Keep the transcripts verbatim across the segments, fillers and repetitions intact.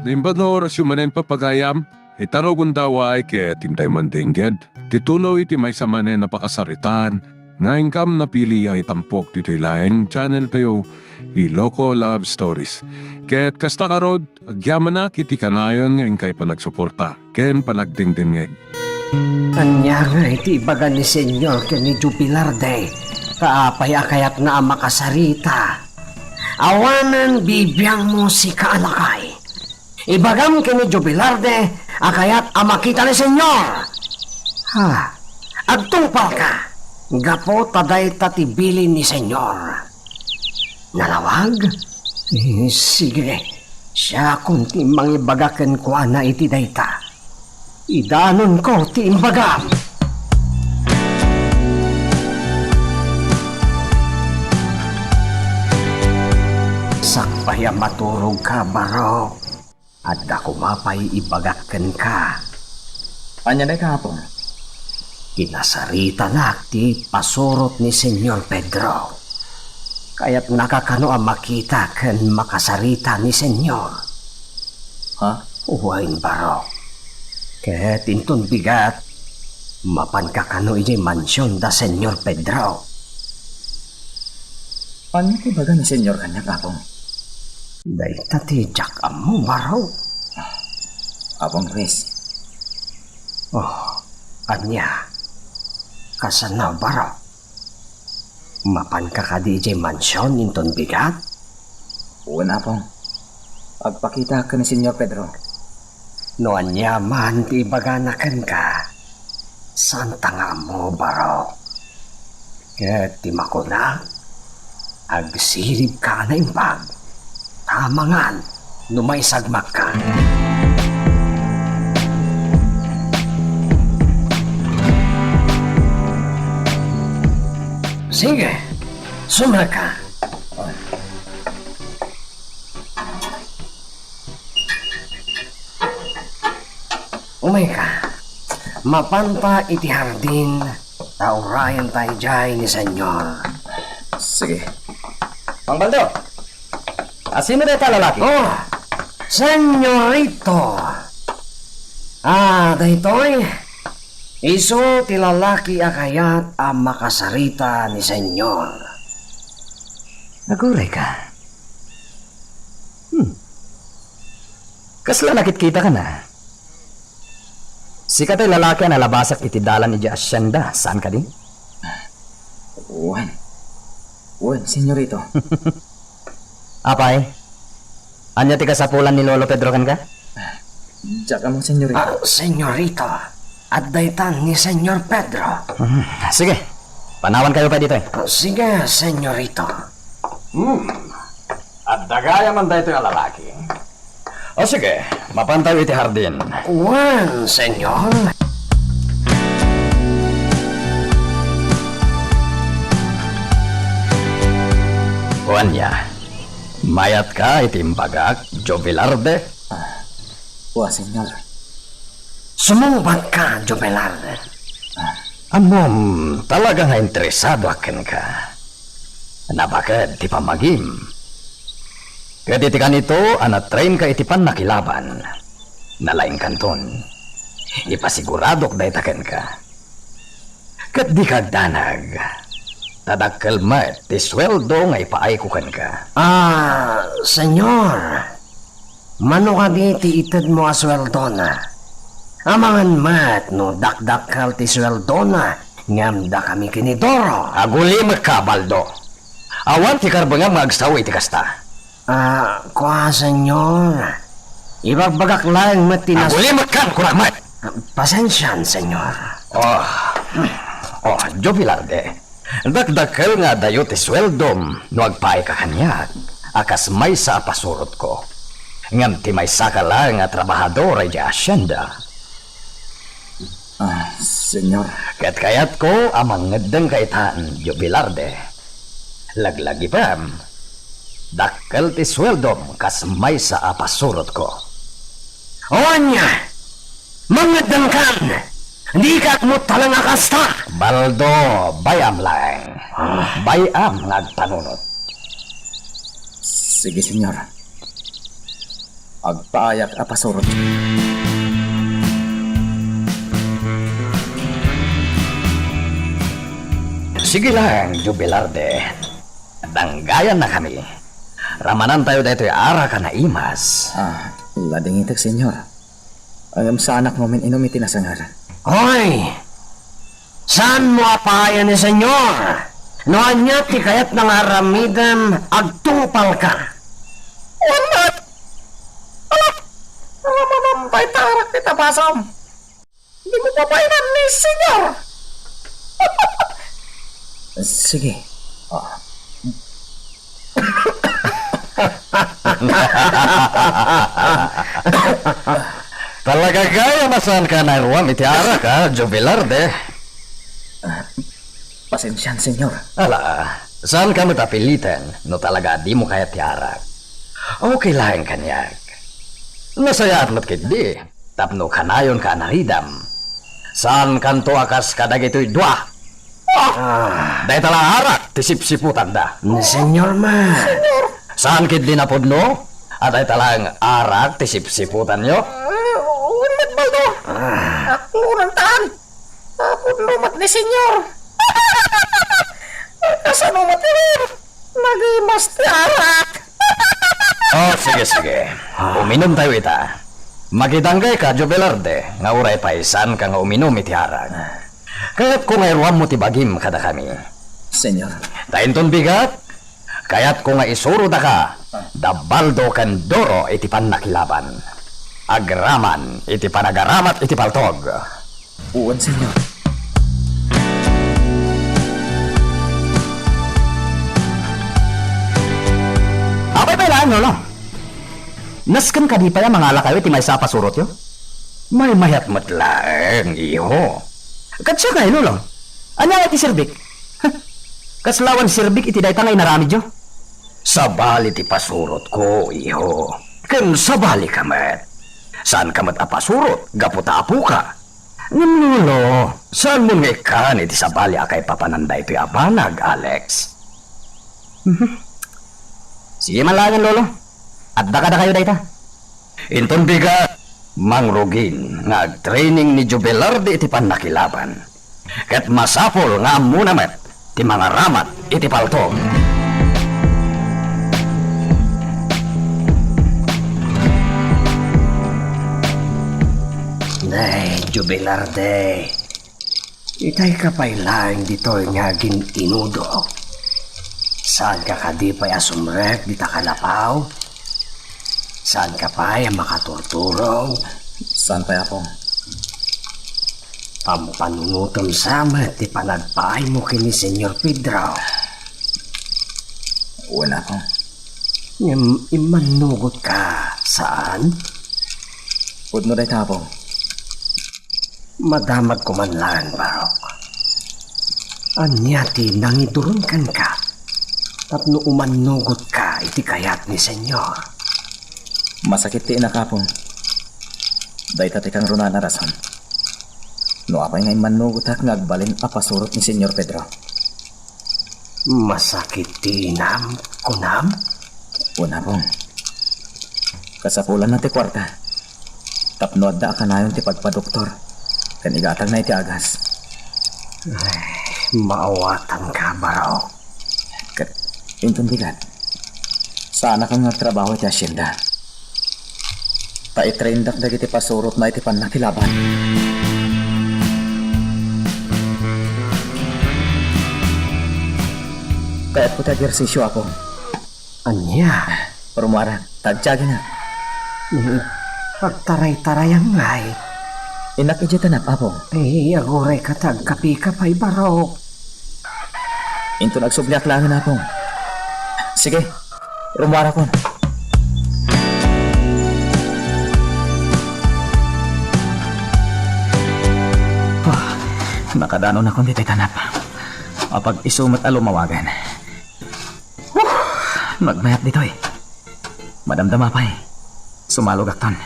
Naimbag nga orasyo manen, papagayam, ita rugonda, uray ket intay mandengngeg ti tuloy ti maysa manen a pakasaritaan nga inkam napili a itampok ditoy laeng channel tayo, Iloko Love Stories. Ket kasta ngarud, agyamanak iti kanayon nga inkay panagsuporta ken panagdengdengngeg. Ania ngay ti ibaga ni Senyor ken ni Jubilarde? Ta apay a kayatna a makasarita? Awanen bibiangmo, sika a lakay. Ibagam ken ni Jubilarde a kayat a makita ni Senyor. Ha, agtungpalka, gapu ta dayta ti bilin ni Senyor. Nalawag? Eh, sige, siakon ti mangibaga kenkuana iti dayta. Idanonko ti imbagam. Sakbay a maturogka, Barok, adda koma pay ibagak kenka. Ania dayta, Apo? Kinasaritanak ti pasurot ni Senyor Pedro. Kayatnaka kano a makita ken makasarita ni Senyor? Ha? Wen, Barok. Ket inton bigat, mapanka kano idiay mansion da Senyor Pedro. Ania ti ibaga ni Senyor kaniak, Apo? Dayta ti diak ammo, Barok. Apong Pres. Oh, ania? Kasano, Barok? Mapanka kadi idiay mansion inton bigat? Wen, Apong. Agpakitaak ken ni Senyor Pedro. No ania man ti ibagana kenka, saanta nga ammo, Barok. Ket ti makuna, agsiribka a naimbag, ta amangan no maisagmakka. Sige, sumrek ka. Umayka, mapanta iti hardin, ta urayenta idiay ni Senyor. Sige. Mang Baldo, a, sino dayta a lalaki? Oh, Senyorito. Ah, daytoy, isu ti lalaki a kayat a makasarita ni Senyor. Aguray ka. Hmm. Kasla nakitkitakana? Sika tay lalaki a nalabasak iti dalan idiay asienda, saan kadi? Wen. Wen, Senyorito. Apay, ania ti kasapulan ni Lolo Pedro kenka? Diak ammo, Senyorito. Ah, Senyorito, adda itan ni Senyor Pedro. Hmm, sige, panawankayo pay ditoy. Ah, sige, Senyorito. Hmm. Adda gayam man daytoy a lalaki. O sige, mapantayo iti hardin. Wen, Senyor. Ania, mayatka iti imbagak, Jovelarde? Ah, wa, Senyor. Sumungbatka, Jovelarde. Ammom, talaga nga interesadoak kenka. Nabaked ti pammagim. Ket iti kanito a natrainka iti pannakilaban, nalaingkanton. Ipasiguradok dayta kenka. Ket dika agdanag, ta dakkel met ti sueldo nga ipaayko kenka. Ah, Senyor, mano kadi ti itedmo a sueldona? Amangan met no dakdakkel ti sueldona ngem dakami ken ni Doro. Agulimekka, Baldo. Awan ti karbengam nga agsao iti kasta. Ah, kua, Senyor. Ibagbagak laeng met ti nas- Agulimekka, kunak met! Pasensian, Senyor. Oh. Oh, Jovelarde. Dakdakkel nga adayo ti sueldom no agpaayka kaniak a kas maysa a pasurotko. Ngem ti maysaka laeng a trabahador idiay asienda. Ah, Senyor. Ket kayatko a mangeddengka itan, Jovelarde. Laglagipem, dakkel ti sueldom kas maysa a pasurotko. O ania? Mangeddengkan! Dika agmuttalang a kasta! Baldo, bay-am laeng. Ah. Bay-am nga agpanunot. Sige, Senyor. Agpaayak a pasurot. Sige lang, Jubilarde. Danggayannakami. Ramanantayo daytoy arak a naimas. Ah, ladingitek, Senyor. Ngem saanak ngamin inum iti nasangar. Hoy! Saanmo a paayani, Senyor? No ania ti kayatna nga aramidem, agtungpalka. Wen met! Ala! Nga manam pay ta arak ti tabasam. Dimo pabayanan ni Senyor. Sige. Ah. Talaga gayam a saanka a nairuam iti arak, a, Jubilarde. Pasensian, Senyor. Ala, saanka met a piliten no talaga a dimo kayat ti arak. Okay laeng kaniak. Nasayaat met ketdi tapno kanayonka a naridam. Saankanto a kas kadagitoy dua. Ah, dayta la arak ti sipsiputanda. Ni Senyor man. Saan ketdi napudno a dayta laeng arak ti sipsiputanyo? Ah, wen met, Baldo. Ah. Ako nagtaan. Napudno met ni Senyor. Kasano met, Senyor? Nagimas ti arak. Oh, sige, sige. Uminumtayo ita. Makidanggayka, Jubilarde, nga uray pay saanka nga uminum iti arak. Kayatko nga iruammo ti bagim kadakami. Senyor. Ta inton bigat, kayatko nga isurodaka da Baldo ken Doro iti pannakilaban. Agraman iti panagaramat iti paltog. Wen, Senyor. Apay pay laeng, Lolo? Nasken kadi pay a mangalakayo iti maysa a pasurotyo? Maymayat met laeng, iho. Ket siak ngay, Lolo? Ania ngay ti serbik? Kasla awan serbik iti dayta nga inaramidyo? Sabali ti pasurotko, iho. Ken sabalika met. Saanka met a pasurot gapu ta apoka. Ngem, Lolo, saanmon nga ikkan iti sabali a kaipapanan daytoy a banag, Alex? Mhm. Sige man laengen, Lolo. Adda kadakayo dayta. Inton bigat, mangrugin nga agtraining ni Jubilarde iti pannakilaban. Ket masapul nga ammona met ti mangaramat iti paltog. Nay, Jubilarde, itayka pay laeng ditoy nga agin-inudok. Saanka kadi pay a sumrek dita kalapaw? Saanka pay a makaturturong? Saan pay, Apo. Pampanunotem sa met ti panagpaaymo ken ni Senyor Pedro. Wen, Apo. Ngem immannugotka, saan? Pudno dayta, Apo. Madamagko man laeng, Barok. Ania ti nangiduron kenka tapno umannugotka iti kayat ni Senyor? Masakit ti inak, Apo. Dayta ti kangrunaan a rason no apay nga immannugotak nga agbalin a pasurot ni Senyor Pedro. Masakit ti inam, kunam? Wen, Apo. Kasapulanna ti kuarta tapno adda a kanayon ti pagpadoktor ken igatagna iti agas. Ay, maawatanka, Barok. Ket inton bigat, saanakon nga agtrabaho iti hacienda. Ta itraindak dagiti pasurotna iti pannakilaban. Kayatko ti ehersisio, Apo. Ania? Rummuarak, ta agjaginak. Ni, agtaray-tarayam ngay. Innak idiay tanap, Apo. Ay, agurayka ta agkapika pay, Barok. Inton agsubliak laengen, Apo. Sige, rummuarakon. Ah, nakadanonakon ditoy tanap. Apag isu met a lumawagan. Huh! Nagmayat ditoy. Madamdama pay. Sumalogakton.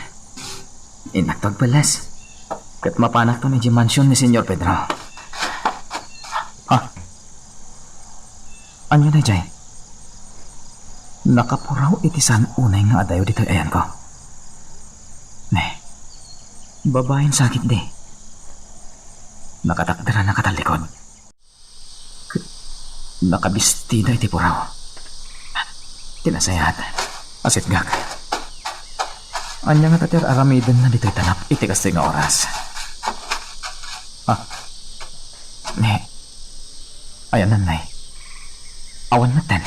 Innakto agpelles. Ket mapanakton idiay mansion ni Senyor Pedro. Ha? Ania daydiay? Nakapuraw iti saan unay nga adayo ditoy ayanko. Babaen sakit di. Nakatakderan a katallikod. Ket nakabistida iti puraw. Ti nasayaat, asitgak. Ania ngata ti ar-aramidenna ditoy tanap iti kastoy nga oras? Ah. Ne. Ayan, nanay. Awan metten.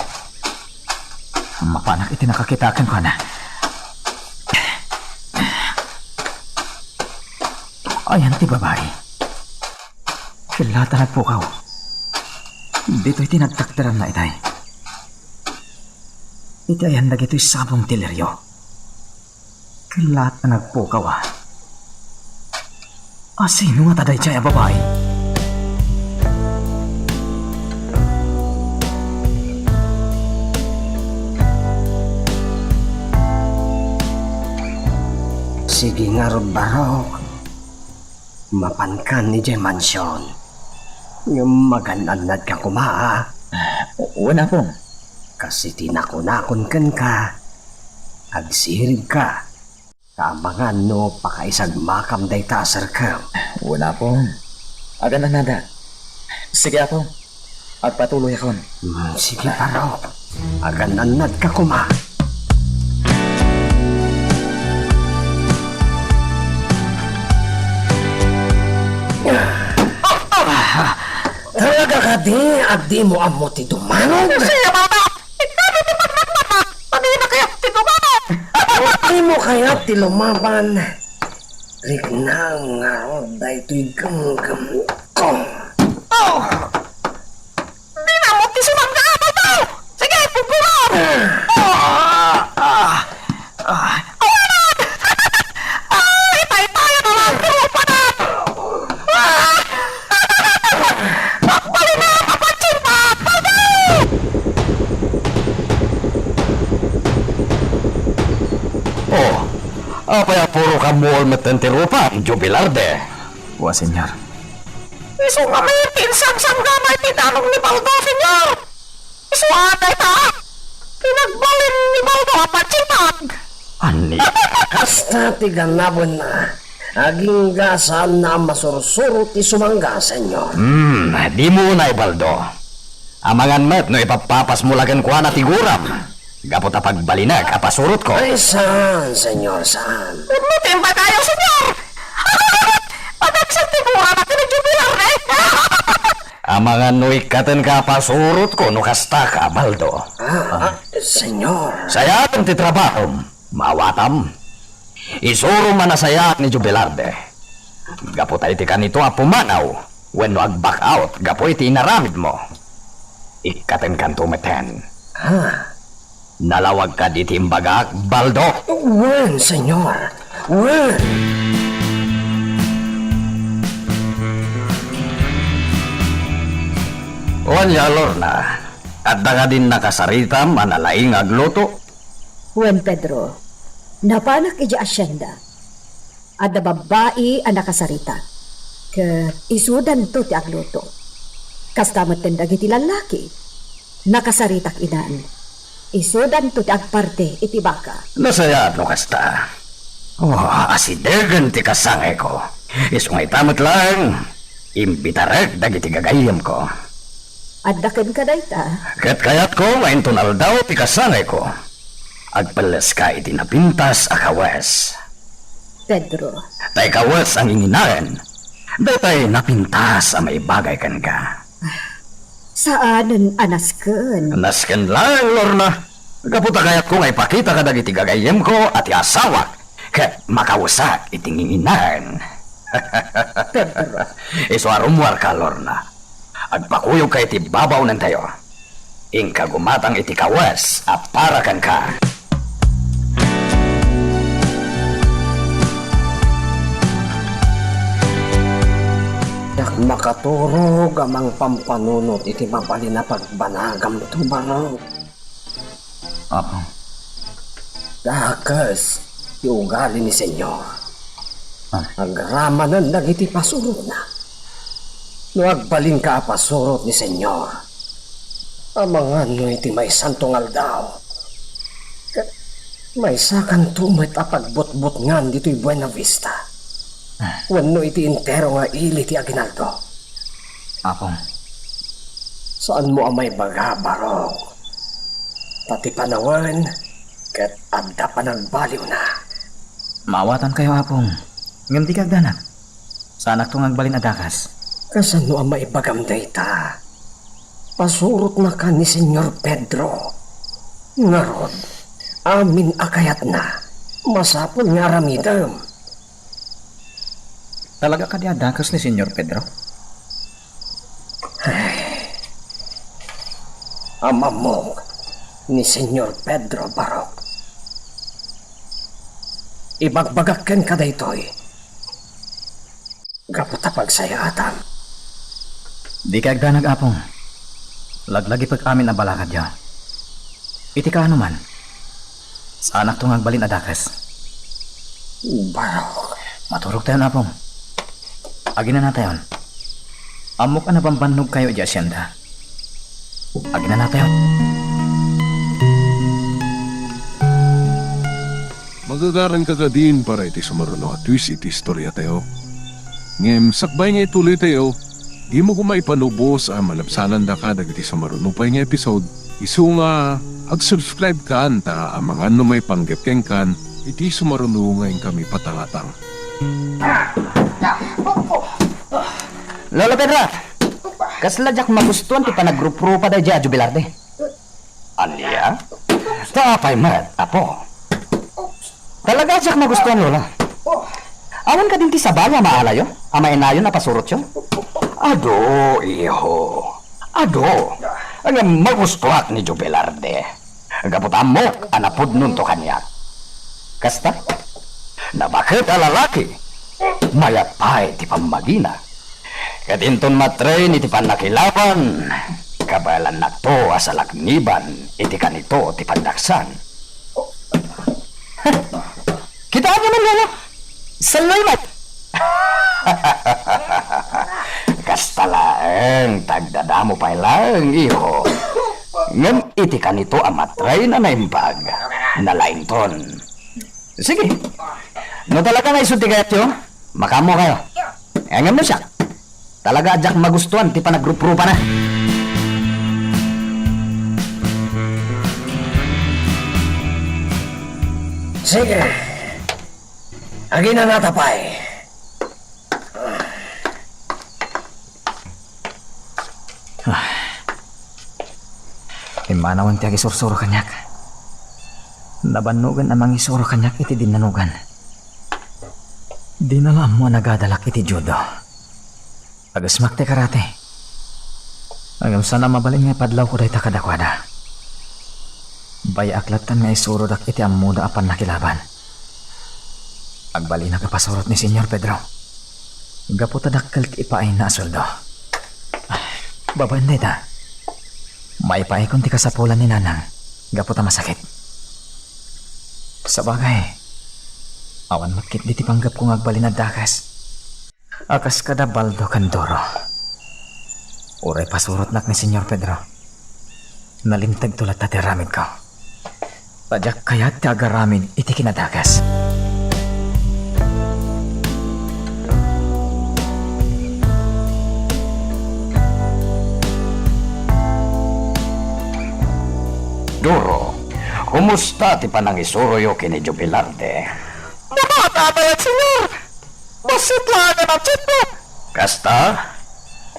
Mapanak iti nakakita kenkuana. Ayan ti babai. Kellaat a nagpukaw. Ditoy ti nagtakderanna itay. Iti ayan dagitoy sabong ti lirio. Kellaat a nagpukaw a. A sino ngata daydiay a babai? Sige ngarud, Barok. Mapankan idiay mansion. Ngem magan-annadka koma, a? Wen, Apong. Kas iti nakunakon kenka, agsiribka. Ta amangan no pakaisagmakam dayta a serkem. Wen, Apong. Agan-annadak. Sige, Apong. Agpatuloyakon. Hmm, sige, Barok. Agan-annadka koma. Talaga kadi, a dimo ammo ti dumanog? Siya, Papa! Ikano ti pagmatmatak? Padi na kayat ti dumanog? Dimo kayat ti lumaban? Riknam ngarud daytoy gemgemko. Oh! Dinamot ti sumangga, Papa! Sige, pupuro! Ah! Ah! Ah! Awanan! Ah! Itaytayan na lang ti rupanan! Ah! Agbalin na, Papa Chinta! Papa! Oh, apay a puro kammuol metten ti rupam, Jubilarde? Wa, Señor. Isu nga met ti insangsanggana iti danum ni Baldo, Señor. Isu a dayta, pinagbalin ni Baldo a patsitag. Ania? Kasta ti ganabenna. Agingga saanna a masursuro ti sumangga, Señor. Hmm, dimo unay, Baldo. Amangan met no ipapapasmo la kenkuana ti guram. Gapu ta pagbalinek a pasurotko. Ay, saan, Señor, saan? Pudno ti imbagayo, Señor! Padagsen ti gurana ti nagjubilar, eh! Amangan no ikkatenka a pasurotko no kastaka, Baldo. Ah, ah, Señor. Sayaten ti trabahom. Maawatam. Isurom a nasayaat ni Jubilarde. Gapu ta iti kanito a pumanaw wenno ag-back out gapu iti inaramidmo. Ikkatenkanto metten. Ah. Nalawagka diti imbagak, Baldo? Wen, Señor. Wen. Wen, ya, Lorna. Adda kadin nakasaritam a nalaing nga agluto? Wen, Pedro. Napanak idiay asienda. Adda babbai a nakasaritak, ket isudanto ti agluto. Kasta metten dagiti lallaki. Nakasaritak inan. Isudanto ti agparte iti baka. Nasayaat no kasta. Oh, asidegen ti kasangayko. Isu nga ita met laeng, imbitarek dagiti gagayyemko. Adda kenka dayta? Ket kayatko nga inton aldaw ti kasangayko, agpelleska iti napintas a kawes. Pedro. Tay kawes a nginginaen, daytay napintas a maibagay kenka. Saanen a nasken. Nasken laeng, Lorna. Gapu ta kayatko nga ipakita kadagiti gagayyemko a ti asawak ket makawesak iti nginginaen. Pedro. Isu a rummuarka, Lorna. Agpakuyogka iti babaonentayo. Inka gumatang iti kawes a para kenka. Diak makaturog a mangpampanunot iti mabalin a pagbanagamto, Barok. Apo. Dakes ti ugali ni Señor. Ah. Agramanen dagiti pasurotna. No agbalinka a pasurot ni Señor, amangan no iti maysanto nga aldaw, ket maysakanto met a pagbutbutngan ditoy Buena Vista. wenno iti entero nga ili ti aginaldo. Apong. Saanmo a maibaga, Barok. Ta ti panawen ket adda panagbaliwna. Maawatankayo, Apong. Ngem dika agdanag. Saanakto nga agbalin a dakas. Kasano a maibagam dayta? Pasurotnaka ni Señor Pedro. Ngarud, amin a kayatna, masapul nga aramidem. Talaga kadi a dakas ni Señor Pedro? Ay, amammok ni Señor Pedro, Barok. Ibagbagak kenka daytoy gapu ta pagsayaatam. Dika agdanag, Apong. Laglagipek amin a balakadyo. Iti kaano man, saanakto nga agbalin a dakas. Barok. Maturogtayon, Apong. Aginanatayon. Ammok a nabambannogkayo idiay asienda. Aginanatayon. Magagaranka kadin para iti sumaruno a twist iti istoriatayo. Ngem sakbay nga ituloytayo, dimo koma ipanubos a malabsanandaka dagiti sumaruno pay nga episode. Isu nga ag-subscribe kan ta amangan no maipanggep kenkan iti sumaruno nga inkami patangatang. Lolo Pedro, kasla diak magustuan ti panagruprupa daydiay a Jubilarde. Ania? Ta apay met, apo? Talaga diak magustuan, Lola. Awan kadin ti sabali a maalayo, a mainayon a pasurotyo? Adu, iho. Adu. Ngem magustuak ni Jubilarde. Gapu ta ammok a napudnonto kaniak. Kasta? Nabaket a lalaki. Mayat pay ti pammagina. Ket inton matrain iti pannakilaban, kabaelannakto a salakniban iti kanito ti pagdaksan. Kitaenyo man, Lolo? Salloy met! Kasta laeng ta agdadamo pay laeng, iho. Ngem iti kanito a matrain a naimbag, nalaington. Sige. No talaga nga isu ti kayatyo, makaammokayo. Ngem no siak, talaga a diak magustuan ti panagruprupana. Sige. Aginanata pay. Ah. Immanawen ti agisursuro kaniak. Nabannogen a mangisuro kaniak iti dinnanugan. Dina la ammo a nagadalak iti judo. Agasmak ti karate. Ngem saan a mabalin nga ipadlawko dayta kadakuada. Bayaak lattan nga isurodak iti ammoda a pannakilaban. Agbalinak a pasurot ni Señor Pedro. Gapu ta dakkel ti ipaayna a sueldo. Babaen dayta, maipaikon ti kasapulan ni Nanang gapu ta masakit. Sabagay, awan met ketdi ti panggepko nga agbalin a dakas a kas kada Baldo ken Doro. Uray pasurotnak ni Señor Pedro, nalimtegto latta ti aramidko. Ta diak kayat ti agaramid iti kinadakas. Doro, kumusta ti panangisuroyo ken ni Jubilarde? Mababa a bayag, Señor! Bassit laeng a nabsitko! Kasta,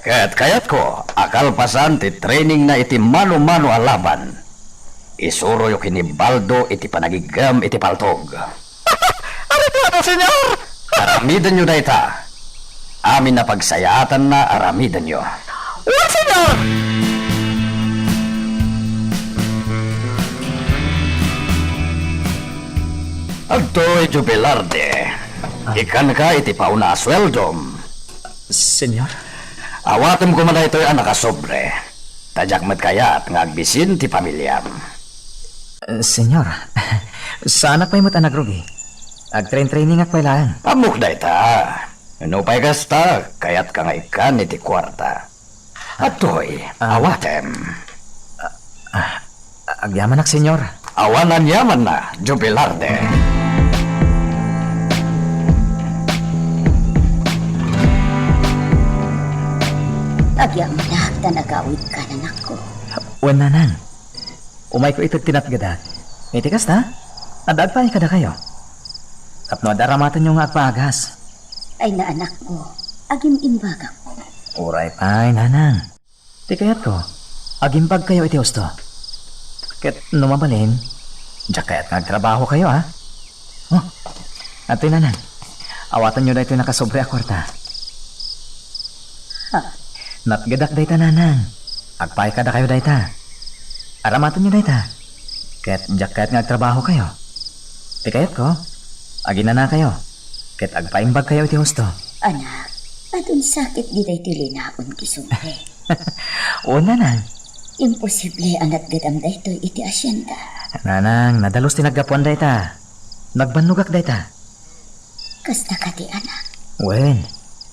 ket kayatko a kalpasan ti trainingna iti mano-mano a laban, isuroyo ken ni Baldo iti panagiggem iti paltog. Aripado, Señor! Aramidenyo dayta. Amin a pagsayaatanna, aramidenyo. Wen, Señor! Adtoy, Jubilarde. Ikkanka iti pauna a sueldom. Señor? Awatem koma daytoy a nakasobre. Ta diak met kayat nga agbisin ti pamiliam. Eh, Señor, saanak pay met a nagrugi. Agtrain-trainingak pay laeng. Ammok dayta. Nupay kasta, kayatka nga ikkan iti kuarta. Adtoy, ah, awatem. Ah, ah, agyamanak, Señor. Awan aniamanna, Jubilarde. Agyamanak ta nagawidka, anakko. Wen, nanang. Umayko ited ti natgedak. Iti kasta, adda agpaay kadakayo. Tapno adda aramatenyo nga agpaagas. Ay, anakko, agim-imbagak. Uray pay, nanang. Ti kayatko, agimbagkayo iti husto. Ket no mabalin, diak kayat nga agtrabahokayo, a? Oh, adtoy, nanang. Awatenyo daytoy nakasobri a kuarta. Ha? Natgedak dayta, nanang. Agpaay kadakayo dayta. Aramatenyo dayta. Ket diak kayat nga agtrabahokayo. Ti kayatko, aginanakayo. Ket agpaimbagkayo iti husto. Anak, adun sakit ditoy ti linaon ti sobre. O, nanang. Imposible a natgedam daytoy iti asienda. Nanang, nadalus ti naggapuan dayta. Nagbannogak dayta. Kasta kadi, anak? Wen,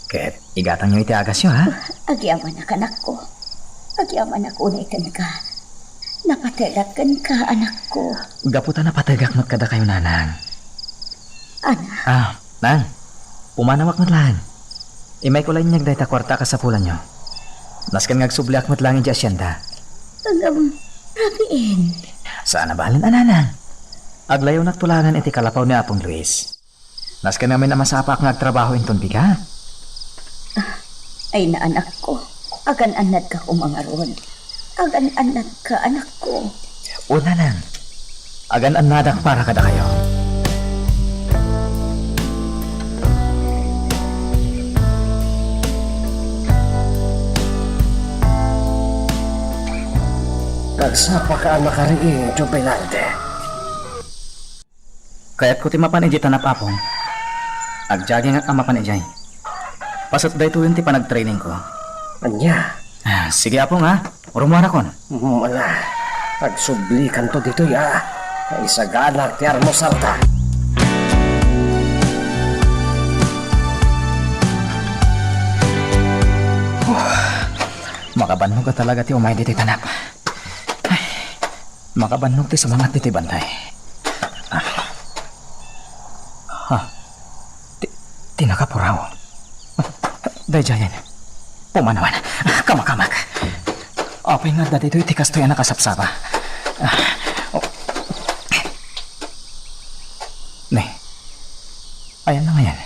ket igatangyo iti agasyo, ha? Agyamanak, anakko. Agyamanak unay kenka. Napategak kenka, anakko. Gapu ta napategak met kadakayo, nanang. Anak. Ah, nang. Pumanawak met laeng. Imayko la inyag dayta kuarta a kasapulanyo. Nasken nga agsubliak met laeng idiay asienda. Ngem, rabiin. Saan a balen a, nanang. Aglayunak to laengen iti kalapaw ni Apong Luis. Nasken ngamin a masapaak nga agtrabaho inton bigat. Ay, anakko, agan-annadka koma ngarud. Agan-annadka, anakko. O, nanang, agan-annadak para kadakayo. Nagsapaka a nakariing, Jubilante. Kayatko ti mapan idiay tanap, Apong. Agjagingak a mapan idiay. Paset daytoyen ti panagtrainingko. Ania? Ah, sige, Apong, ha? Urumuarakon. Mala, agsublikanto ditoy, a. Isagana ti armusalta. Huh. Makabannog a talaga ti umay ditoy tanap. Ay, makabannog ti sumangat ditoy bantay. Ah. Ha? Ti, ti nakapuraw. Daydiayen. Pumanawan. Ah, kamakamak. Apay nga adda ditoy ti kastoy a nakasapsapa? Ah, oh. Ne. Ayanna ngayen.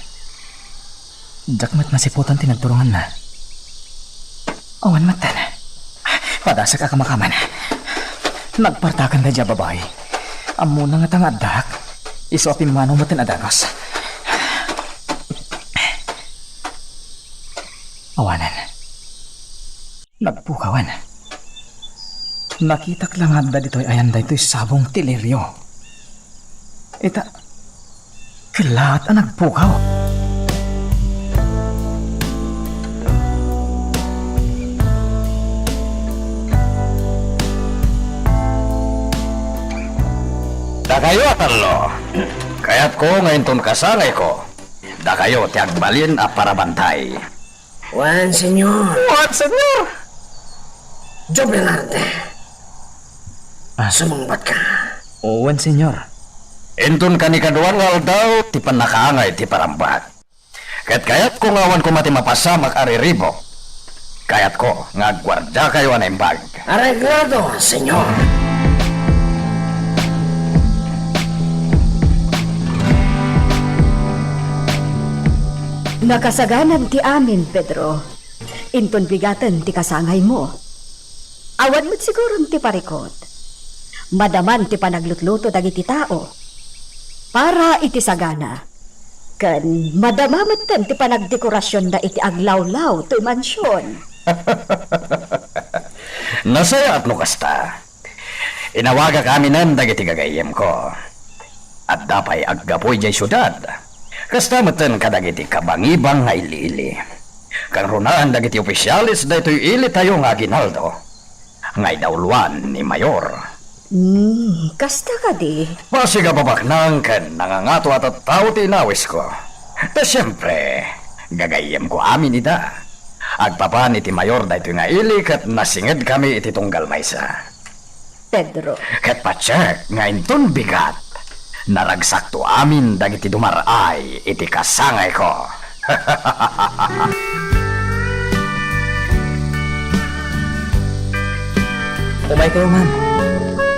Diak met nasiputan ti nagturonganna. Awan metten. Padasek a kamakaman. Nagpartakan daydiay a babai. Ammona ngata nga addak. Isu a pimmanaw metten a dagus. Awanen. Nagpukawan. Nakitak la nga adda ditoy ayan daytoy sabong ti lirio. Ita, kellaat a nagpukaw. Dakayo a tallo, kayatko nga inton kasangayko, dakayo ti agbalin a parabantay. Wen, Señor. Wen, Señor. Jubilante. Ah. Sumungbatka. Wen, Señor. Inton kanikadua nga aldaw ti pannakaangay ti parambak. Ket kayatko nga awan koma ti mapasamak a riribuk. Kayatko nga agguardiakayo a naimbag. Areglado, Señor. Nakasaganan ti amin, Pedro. Inton bigaten ti kasangaymo. Awan met siguron ti parikut. Madaman ti panaglutluto dagiti tao para iti sagana. Ken madama metten ti panagdekorasionda iti aglawlaw toy mansion. Nasayaat no kasta. Inawagak aminen dagiti gagayyemko. Adda pay aggapu idiay siudad. Kasta metten kadagiti kabangibang nga ili-ili. Kangrunaan dagiti opisiales daytoy ilitayo nga aginaldo nga idawloan ni Mayor. Hmm, kasta kadi? Basig a babaknang ken nangangato a tattao ti inawisko. Ta siempre, gagayyemko amin ida. Agpapan iti Mayor daytoy nga ili ket nasingedkami iti tunggal maysa. Pedro. Ket patiek nga inton bigat, naragsakto amin dagiti dumar-ay iti kasangayko. Umaykayo man.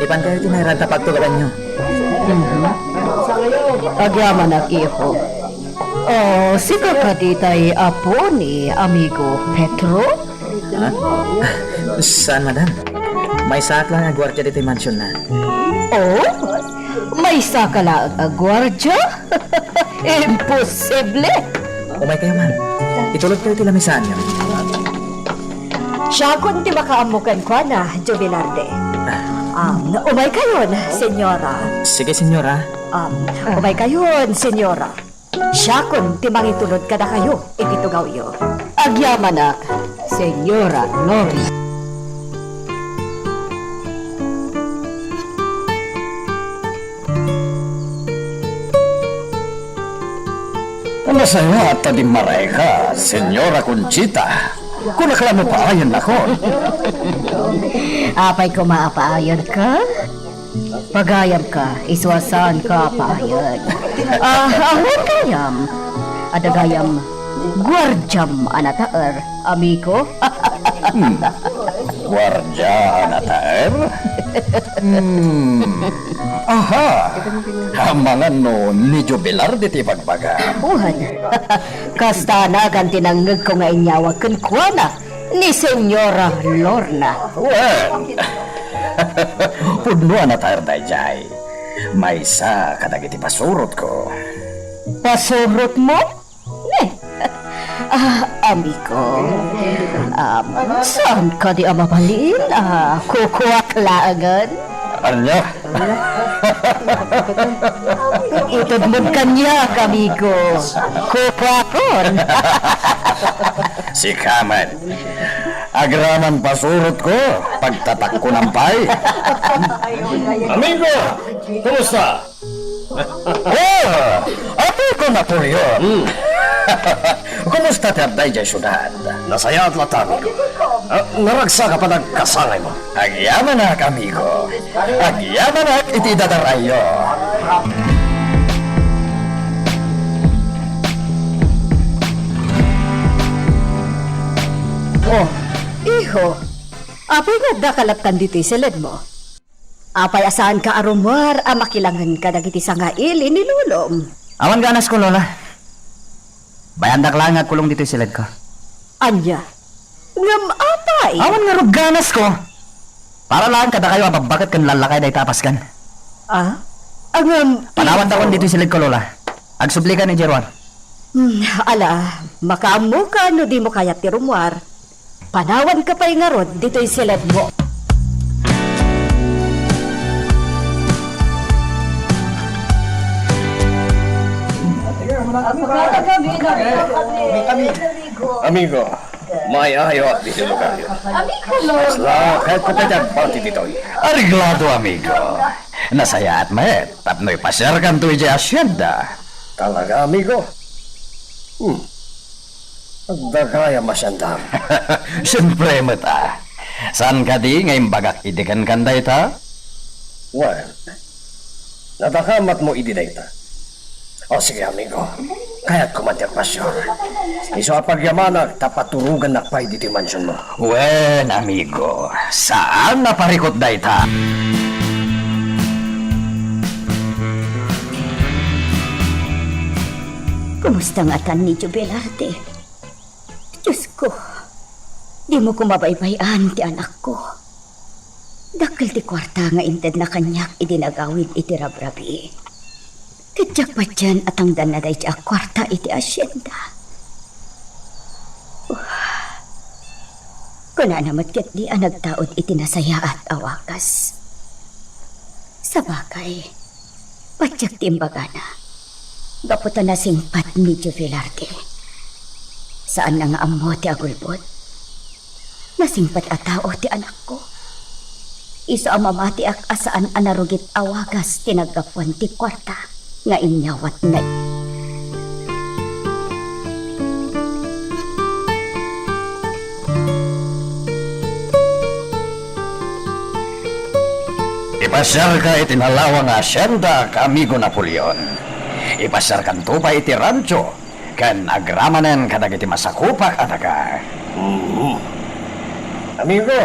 Ipankayo ti nairanta pagtugalanyo. Mhm. Agyamanak, iho. Oh, sika kadi tay apo ni amigo Petro? Ha? Saan, madam. Maysaak lang a guardia ditoy mansionna. Oh? Maysaka laeng a guardia? Imposible! Umaykayo man. Itulodkayo ti lamisaanyo. Siakon ti makaammo kenkuana, Jovelarde. Ah. Um, umaykayon, senyora. Sige, senyora. Um, umaykayon, senyora. Siakon ti mangitulod kadakayo iti tugawyo. Agyamanak, Senyora Lorna. Nasayaat ta dimmarayka, Senyora Conchita. Kunak la no paayennakon. Apay koma a paayenka? Pagayamka, isu a saanka a paayen. Ah, awan gayam. Adda gayam, guardiam a nataer, amigo. Hmm. Guardia a nataer? Hmm. Aha. Amangan no ni Jovelarde ti ibagbaga. Wen. Kasta nagan ti nangngegko nga inyawat kenkuana ni Senyora Lorna. Wen. Pudno a nataer daydiay. Maysa kadagiti pasurotko. Pasurotmo? Ne. Ah, amigo. Um, saan kadi a mabalin? Ah, kukuak laengen. Ania? Itedmod kaniak, amigo. Kukuakon. Sika met. Agraman pasurotko, pagtatakko pay. Amigo, kumusta? Oh, amigo Napoleon. Hmm. Kumusta ti adda idiay siudad? Nasayaat latta, amigo. Ah, naragsak a panagkasangaymo. Agyamanak, amigo. Agyamanak iti idadarayyo. Oh, iho. Apay nga addaka lattan ditoy siledmo? Apay a saanka a rummuar a makilangen kadagiti sangaili ni lolom? Awan ganasko, Lola. Bayandak laeng nga agkulong ditoy siledko. Ania? Ngem apay? Awan ngarud ganasko. Para laeng kadakayo a babbaket ken lallakay dayta a paskan. Ah? Ngem panawantakon ditoy siledko, Lola. Agsublika ni Jeruan. Hmm, ala, makaammoka no dimo kayat ti rummuar. Panawanka pay ngarud ditoy siledmo. Amigo, maayayo ditoy lugaryo. Amigo, Lord. Kasla, kayatko pay ti agbati ditoy. Areglado, amigo. Nasayaat met tapno ipasiarkanto idiay hacienda. Talaga, amigo? Hmm. Adda gayam a siandam. Siempre met a. Saan kadi nga imbagak idi kenkan dayta? Wen, nadakamatmo idi dayta. O sige, amigo. Kayatko man ti agpasiar. Isu a pagyamanak ta paturogannak pay ditoy mansionmo. Wen, amigo. Saan a parikut dayta. Kumusta ngatan ni Jovelarde? Diosko, dimo koma baybay-an ti anakko. Dakkel ti kuarta nga intedna kaniak idi nagawid iti rabrabii. Ket diak patien a tangdanna daydiay a kuarta iti hacienda. Kunana met ketdi a nagtaud iti nasayaat a wagas. Sabagay, patiek ti imbagana. Gapu ta nasingpet ni Jovelarde. Saanna nga ammo ti agulbod. Nasingpet a tao ti anakko. Isu a mamatiak a saan a narugit a wagas ti naggapuan ti kuarta nga inyawatna. Ipasiarka iti nalawang a haciendaak, amigo Napoleon. Ipasiarkanto pay iti rancho ken agramanen kadagiti masakupak a daga. Mhm. Amigo,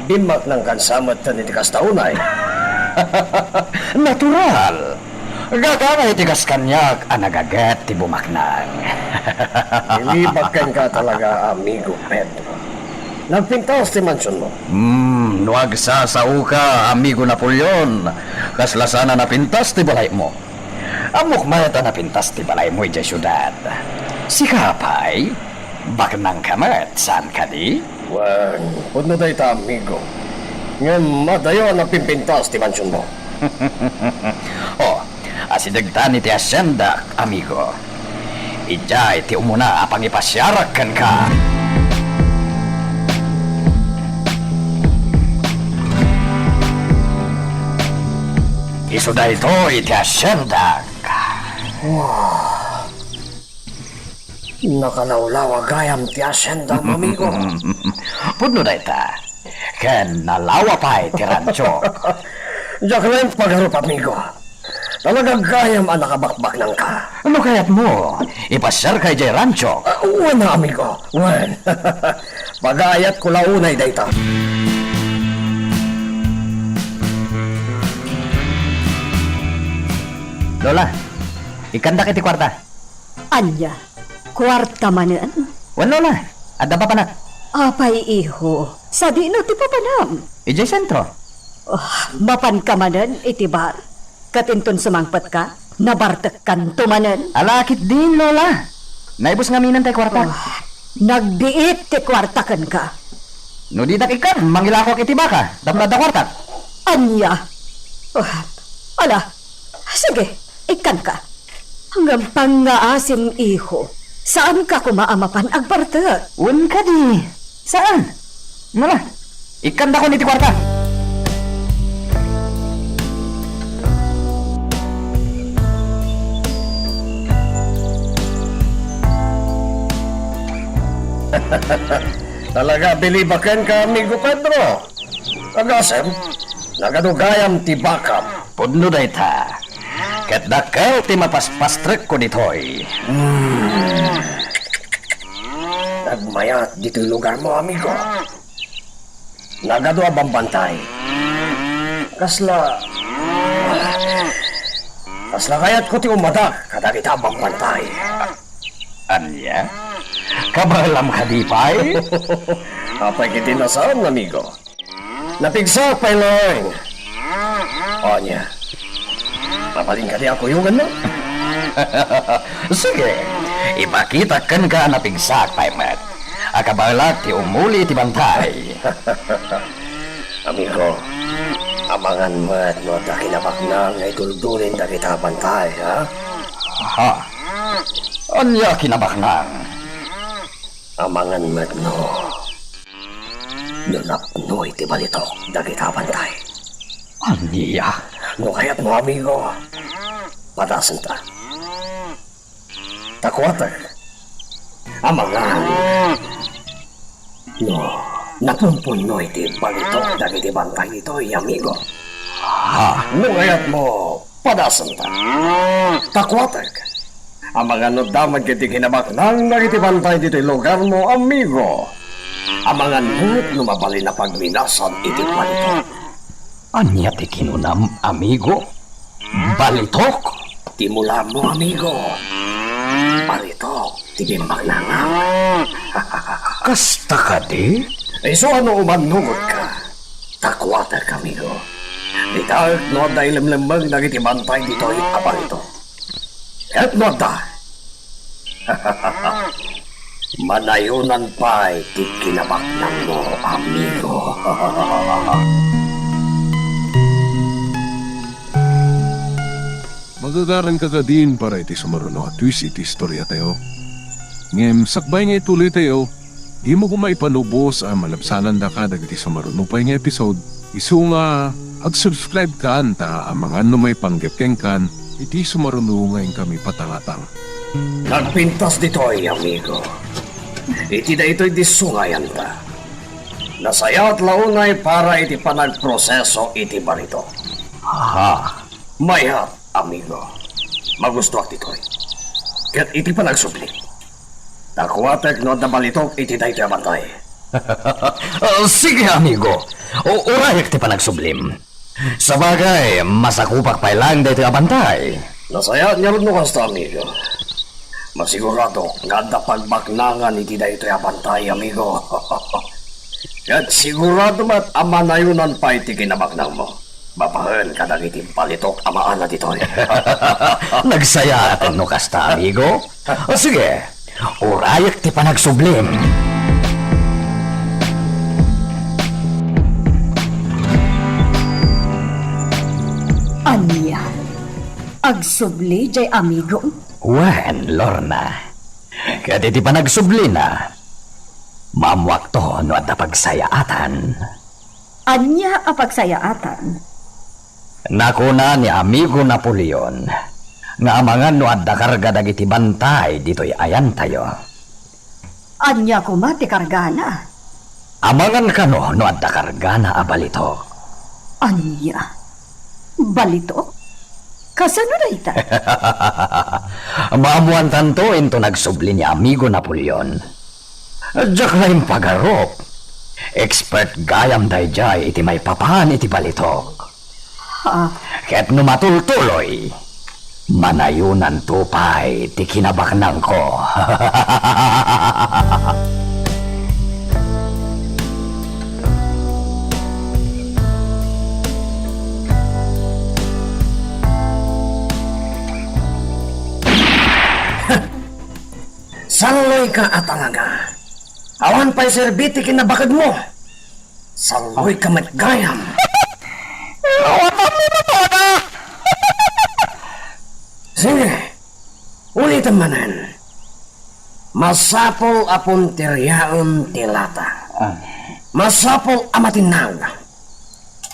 Bummaknangkan sa metten iti kasta unay. Natural! Gagangay ti kas kaniak a nagaget ti bumaknang. Bilibak kenka talaga, Amigo Pedro. Nagpintas ti mansionmo. Hmm, no agsasaoka, Amigo Napoleon, kasla saan a napintas ti balaymo. Ammok met a napintas ti balaymo idiay siudad. Sika pay, baknangka met, saan kadi? Wen, pudno dayta, amigo. Ngem adayo a napimpintas ti mansionmo. Oh, asidegtan iti haciendak, amigo. Idiay ti umuna a pangipasiarak kenka. Isu daytoy ti haciendak. Nakalawlawa gayam ti haciendam, amigo. Pudno dayta. Ken nalawa pay ti rancho. Diak laeng pagarup, amigo. Talaga gayam a nakabakbaknangka. No kayatmo, ipasiarka idiay rancho. Ah, wen, amigo. Wen. Pagayatko la unay dayta. Lola, ikkandak iti kuarta. Ania? Kuarta manen? Wen, Lola. Adda papanak. Apay, iho, sadino ti papanam? Idiay sentro. Oh, mapanka manen iti bar? Ket inton sumangpetka, nabartekkanto manen? Ala, ketdin, Lola. Naibus ngaminen tay kuarta. Oh, nagbiit ti kuarta kenka. No dinak ikkan, mangilakoak iti baka, tapno adda kuartak. Ania? Oh, ala, sige, ikkanka. Ngem pangngaasim, iho, saanka koma a mapan agbartek. Wen kadi, saan? Nala, ikkandakon iti kuarta. Talaga, bilibak kenka, Amigo Pedro. Agasem, nagadu gayam ti bakam. Pudno dayta. Ket dakkel ti mapaspastrekko ditoy. Hmm. Nagmayat ditoy lugarmo, amigo. Nagadu a bambantay. Kasla, kasla kayatko ti umadak kadagita a bambantay. Ania? Kabaelam kadi pay? Apay ketdin a saan, amigo? Napigsaak pay laeng. O ania? Mabalin kadi a kuyoganmo? Sige, ipakitak kenka a napigsaak pay met. A kabaelak ti umuli iti bantay. Amigo, amangan met no adda kinabaknang nga itultuloy dagita a bantay, ha? Ha? Ania kinabaknang? Amangan met no, no napno iti balitok dagita a bantay. Ania? No kayatmo, amigo, padasenta. Ta kuatek. Amangan no napumpunno iti balitok dagiti bantay ditoy, amigo. Ha? No kayatmo, padasenta. Ta kuatek. Amangan no damag iti kinabaknang dagiti bantay ditoy lugarmo, amigo. Amangan met no mabalin a pagminasan iti balitok. Ania ti kinunam, amigo? Balitok? Ti mulammo, amigo. Balitok ti bimbaknangam. Kasta kadi? Isu a no umannugotka, ta kuatek, amigo. Ditaek no adda ilemlemmeng dagiti bantay ditoy a balitok. Ket no adda, manayonan pay ti kinabaknangmo, amigo. Magagaranka kadin para iti sumaruno a twist iti istoriatayo. Ngem sakbay nga ituloytayo, dimo koma ipanubos a malabsanandaka dagiti sumaruno pay nga episode. Isu nga, ag-subscribe kan ta amangan no maipanggep kenkan iti sumaruno nga inkami patangatang. Nagpintas ditoy, amigo. Iti daytoy disso nga ayanta, nasayaat la unay para iti panagproseso iti balitok. Aha. Mayat, amigo. Magustoak ditoy. Ket iti panagsubli, ta kuatek no adda balitok iti daytoy a bantay. Ah, sige, amigo. O, urayek ti panagsublim. Sabagay, masakupak pay laeng daytoy a bantay. Nasayaat ngarud no kasta, amigo. Masiguradok nga adda pagbaknangan iti daytoy a bantay, amigo. Ket sigurado met a manayonan pay ti kinabaknangmo babaen kadagiti balitok a maala ditoy. Nagsayaaten no kasta, amigo. O, sige, urayek ti panagsublim. Ania? Agsubli jay amigom? Wen, Lorna. Ket iti panagsublina, maammoakto no adda pagsayaatan. Ania a pagsayaatan? Nakuna ni amigo Napoleon nga amangan no adda karga dagiti bantay ditoy ayantayo. Ania koma ti kargana? Amangan kano no adda kargana a balitok. Ania? Balitok? Kasano dayta? Maammoantanto inton agsubli ni amigo Napoleon. Diak la impagarup. Expert gayam daydiay iti maipapan iti balitok. Ha? Ket no matultuloy, manayonanto pay ti kinabaknangko. Salloyka a talaga. Awan pay serbi ti kinabakegmo. Salloyka met gayam. Awatanmi na pada. Sige, ulitem manen. Masapul a punteriaem ti lata. Ah. Masapul a matinnag.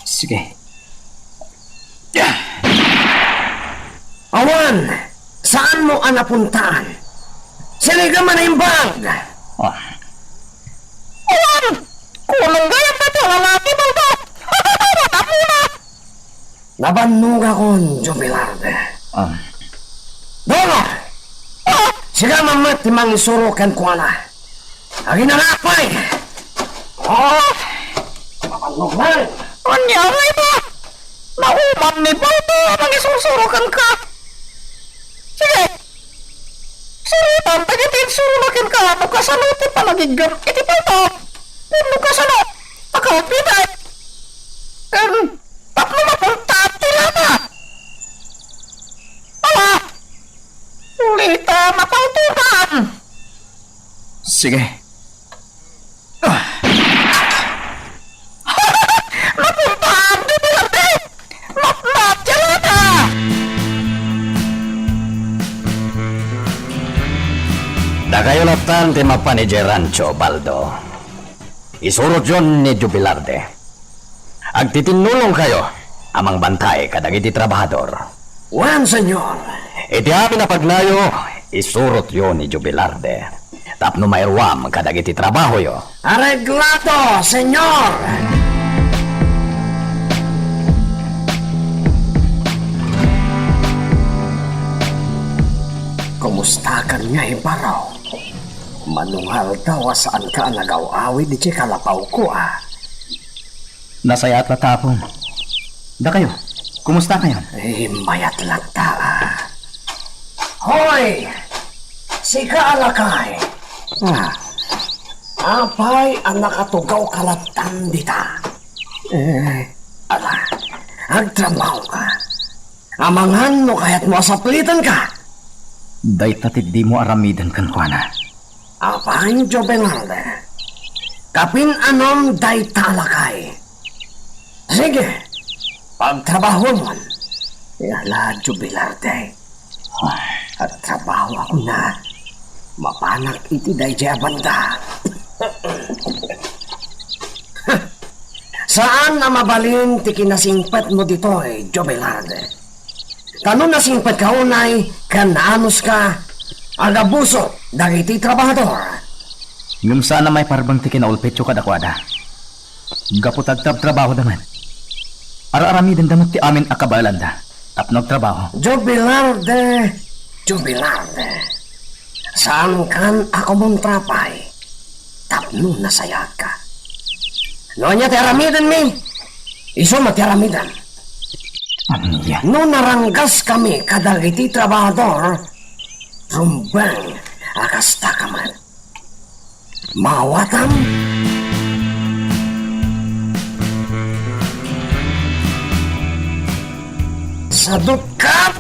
Sige. Awan! Saanmo a napuntaan? Sirigem a naimbag! Ah. Awan! Kulong gayam dayta a lalaki, Baldo! Matapuna! Nabannogakon, Jubilarde. Ah. Dolo! Ah! Sika man met ti mangisuro kenkuana. Aginana pay! Oh! Mapannog man! Ania nga ita? Nauman ni Baldo a mangisursuro kenka. Sige! Surotan dagiti insurona kenka no kasano ti panagiggam iti palto. Wenno kasano a kaupiten. Ken tapno mapunta ti lata. Awa! Ulita mapauturan! Sige. Ah. Napuntaan ti Duterte! Matmatya lata! Dakayo lattan ti mapan idiay rancho, Baldo. Isurotyon ni Jubilarde. Agtitinnulongkayo a mangbantay kadagiti trabahador. Wen, Senyor. Iti amin a pagnayo, isurotyo ni Jubilarde tapno mairuam kadagiti trabahoyo. Areglado, Senyor! Kumusta kaniay, Barok? Mano nga aldaw a saanka a nagaw-awid idiay kalapawko, a? Nasayaat latta, Apong. Dakayo, kumusta kayon? Eh, mayat latta, a. Hoy! Sika a lakay! Ah, apay a nakatugawka lattan dita? Eh, ala, agtrabahoka. Amangan no kayatmo a saplitenka. Dayta ti dimo aramiden kenkuana. Apay, Jubilarde? Kapin-anom dayta a lakay? Sige, pagtrabahomon. Ala, Jubilarde. Agtrabaho ako na. Mapanak iti daydiay a banda. Saan a mabalin ti kinasingpetmo ditoy, Jubilarde. Ta no nasingpetka unay ken naanuska, agabusok dagiti trabahador. Ngem saan a maiparbeng ti kinaulpetyo kadakuada. Gapu ta agtrabtrabahoda met. Ar-aramidenda met ti amin a kabaelanda tapno agtrabaho. Jubilarde, Jubilarde. Saankan a kumontra pay tapno nasayaatka. No ania ti aramidenmi, isu met ti aramidem. Ania? No naranggaskami kadagiti trabahador, rumbeng a kastaka met. Maawatam? Sadutkat!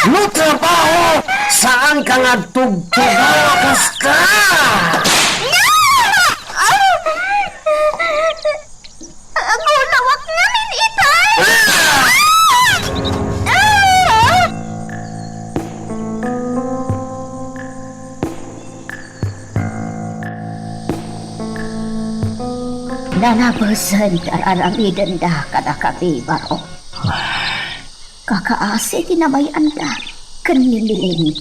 No trabaho, saanka nga agtugtugaw a kasta! Agulawak ngamin ita! Ah! Ah! Nalabesen ti ar-aramidenda kadakami, Barok. Kakaasi ti namay-anda ken ni Miling.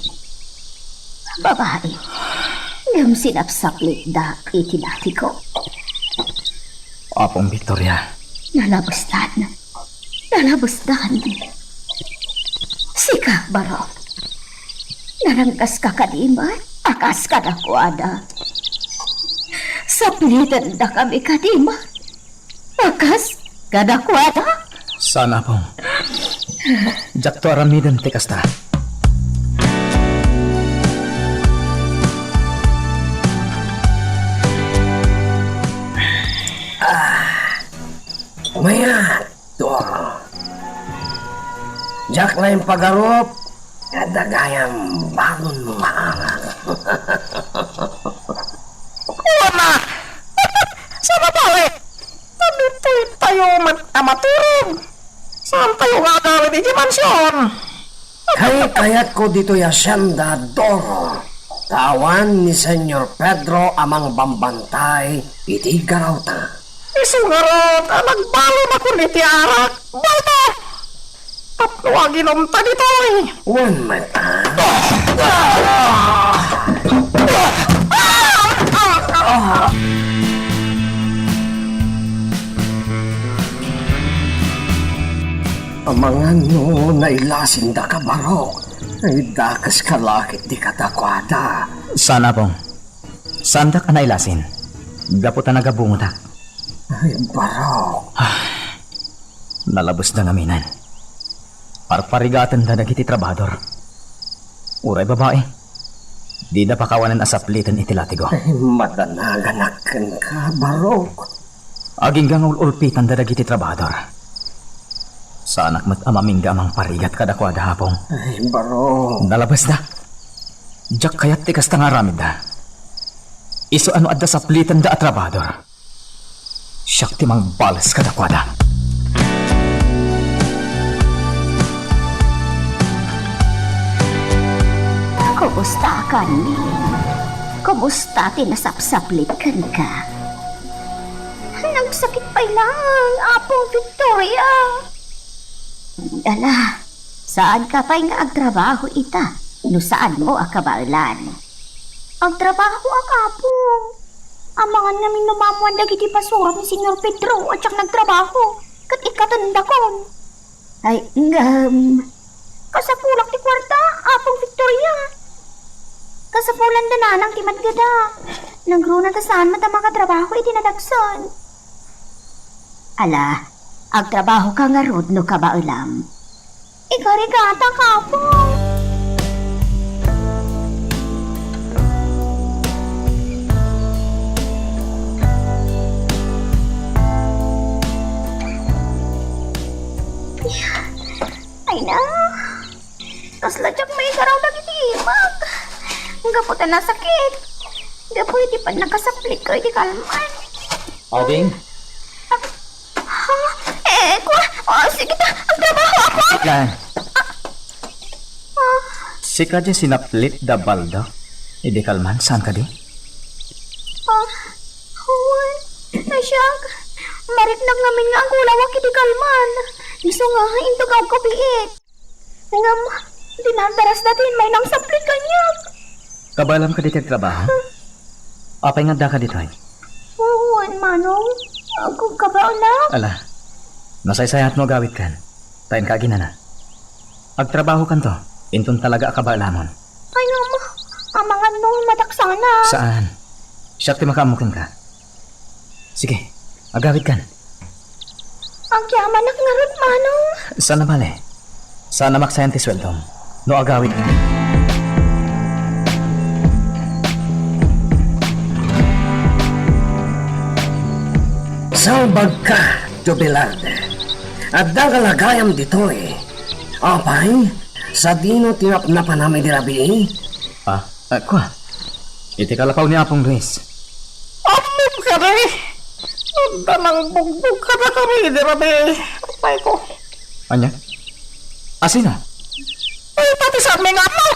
Babai, ngem sinapsaplitda iti latigo. Apong Victoria. Nalabesdan. Nalabesdan. Sika, Barok. Naranggaska kadi met a kas kadakuada. Saplitendakami kadi met a kas kadakuada. Saan, Apong. Diakto aramiden ti kasta. Mayat, Doro. Diak la impagarup nga adda gayam balonmo nga arak. Wana! Saan a bale? Ditoy tayo met a maturog. Saan tayo nga agawid iti mansion? Kaykayatko ditoy hacienda, Doro, ta awan ni Senyor Pedro a mangbambantay iti garawta. Isu ngarud a nagbalonakon iti arak, balto! Tapno aginumta ditoy. Wen met, a? Amangan no nailasindaka, Barok. Ay, dakeska la ketdi kadakuada. Saan, Apong. Saandak a nailasin. Gapu ta nagabungotak. Ay, Barok. Nalabesda ngaminen. Parparigatenda dagiti trabahador. Uray babai, dida pakawanen a sapliten iti latigo. Ay, madanaganak kenka, Barok. Agingga nga ul-ulpitanda dagiti trabahador. Saanak met a mamingga a mangparigat kadakuada, Apong. Ay, Barok. Nalabesda. Diak kayat ti kasta nga aramidda. Isu a no adda saplitenda a trabahador, siak ti mangbales kadakuada. Kumusta, Kanning? Kumusta ti nasapsaplit kenka? Nagsakit pay laeng, Apong Victoria. Ala, saanka pay nga agtrabaho ita, no saanmo a kabaelan? Agtrabahoak, Apong. Amangan ngamin no maammoan dagiti pasurot ni Senyor Pedro a diak nagtrabaho, ket ikkatendakon. Ay, ngem. Kasapulak ti kuarta, Apong Victoria. Kasapulan da nanang ti matgeda. Nagruna ta saan met a makatrabaho iti nadagsen. Ala, agtrabahoka ngarud no kabaelam. Ikarigata, Apong. Ay na, kasla diak maigaraw dagiti imak. Gapu ta nasakit. Gapu iti pannakasaplit ko iti kalman. Ading? Ha? Eh, kua, oh, sige ta, agtrabahoak. Ika. Ah. Sika di sinaplit da baldo idi kalman, saan kadi? Ah, wen, naisiak. Mariknak ngamin nga agulawak idi kalman. Isu nga, intugawko biit. Ngem, di nagdaras dati may nangsaplit kaniak. Kabaelam kadi ti agtrabaho? Apay nga addaka ditoy? Wen, Manong. Agkabkabaelak. Ala, nasaysayaat no agawidkan. Ta inka aginana. Agtrabahokanto, inton talaga a kabaelamon. Ay, Ama, amangan no, madaksanak. Saan? Siak ti makaammo kenka. Sige, agawidkan. Agyamanak ngarud, Manong. Saan a bale. Saan a maksayan ti sueldom no agawidka. Salbagka, Jubilard. Adda ka la gayam ditoy. Apay, sadino ti napnapanam idi rabii? Ah, ah, kua. Iti kalapaw ni Apong Luis. Ammom kadi? Adda nangbugbog kadakami idi rabii. Apay ko. Ania? Asino? Ay, pati saan mi nga ammo?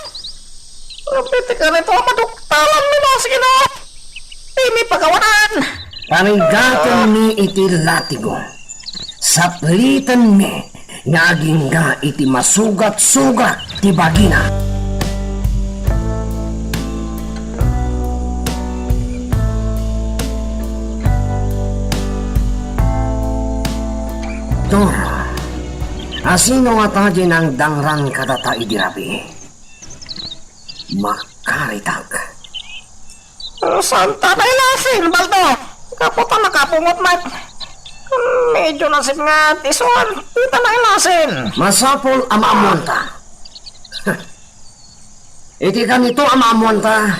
Apay ti karito a maduktalan mi no, sige no. Dimi pagawanan. Parigatenmi iti latigo. Saplitenmi nga agingga iti masugat-sugat ti bagina. Dora, asino ngata diay nangdangran kadata idi rabii? Makaritak. Saan ta nailasin, Baldo? Gapu ta nakabungot met. Medyo nasipnget, isu a dita nailasin. Masapul a maammuanta. Iti kanito a maammuanta,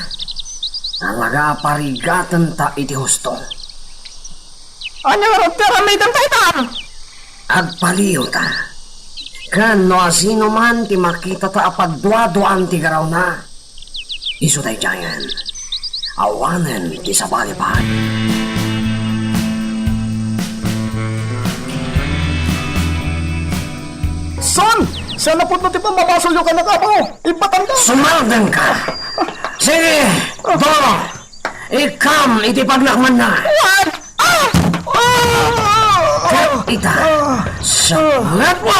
talaga a parigatenta iti husto. Ania ngarud ti aramidenta itan? Agpalihota. Ken no asino man ti makitata a pagduaduaan ti garawna, isu daydiayen. Awanen ti sabali pay. Saan? Saan a pudno ti pammabasolyo, kanayon, Apo? Ipatanka! Sumardengka! Sige, Doro! Ikam iti pagnakmanna. Wen! Ah! Ah! Ket ita, ah! Sakngatwa!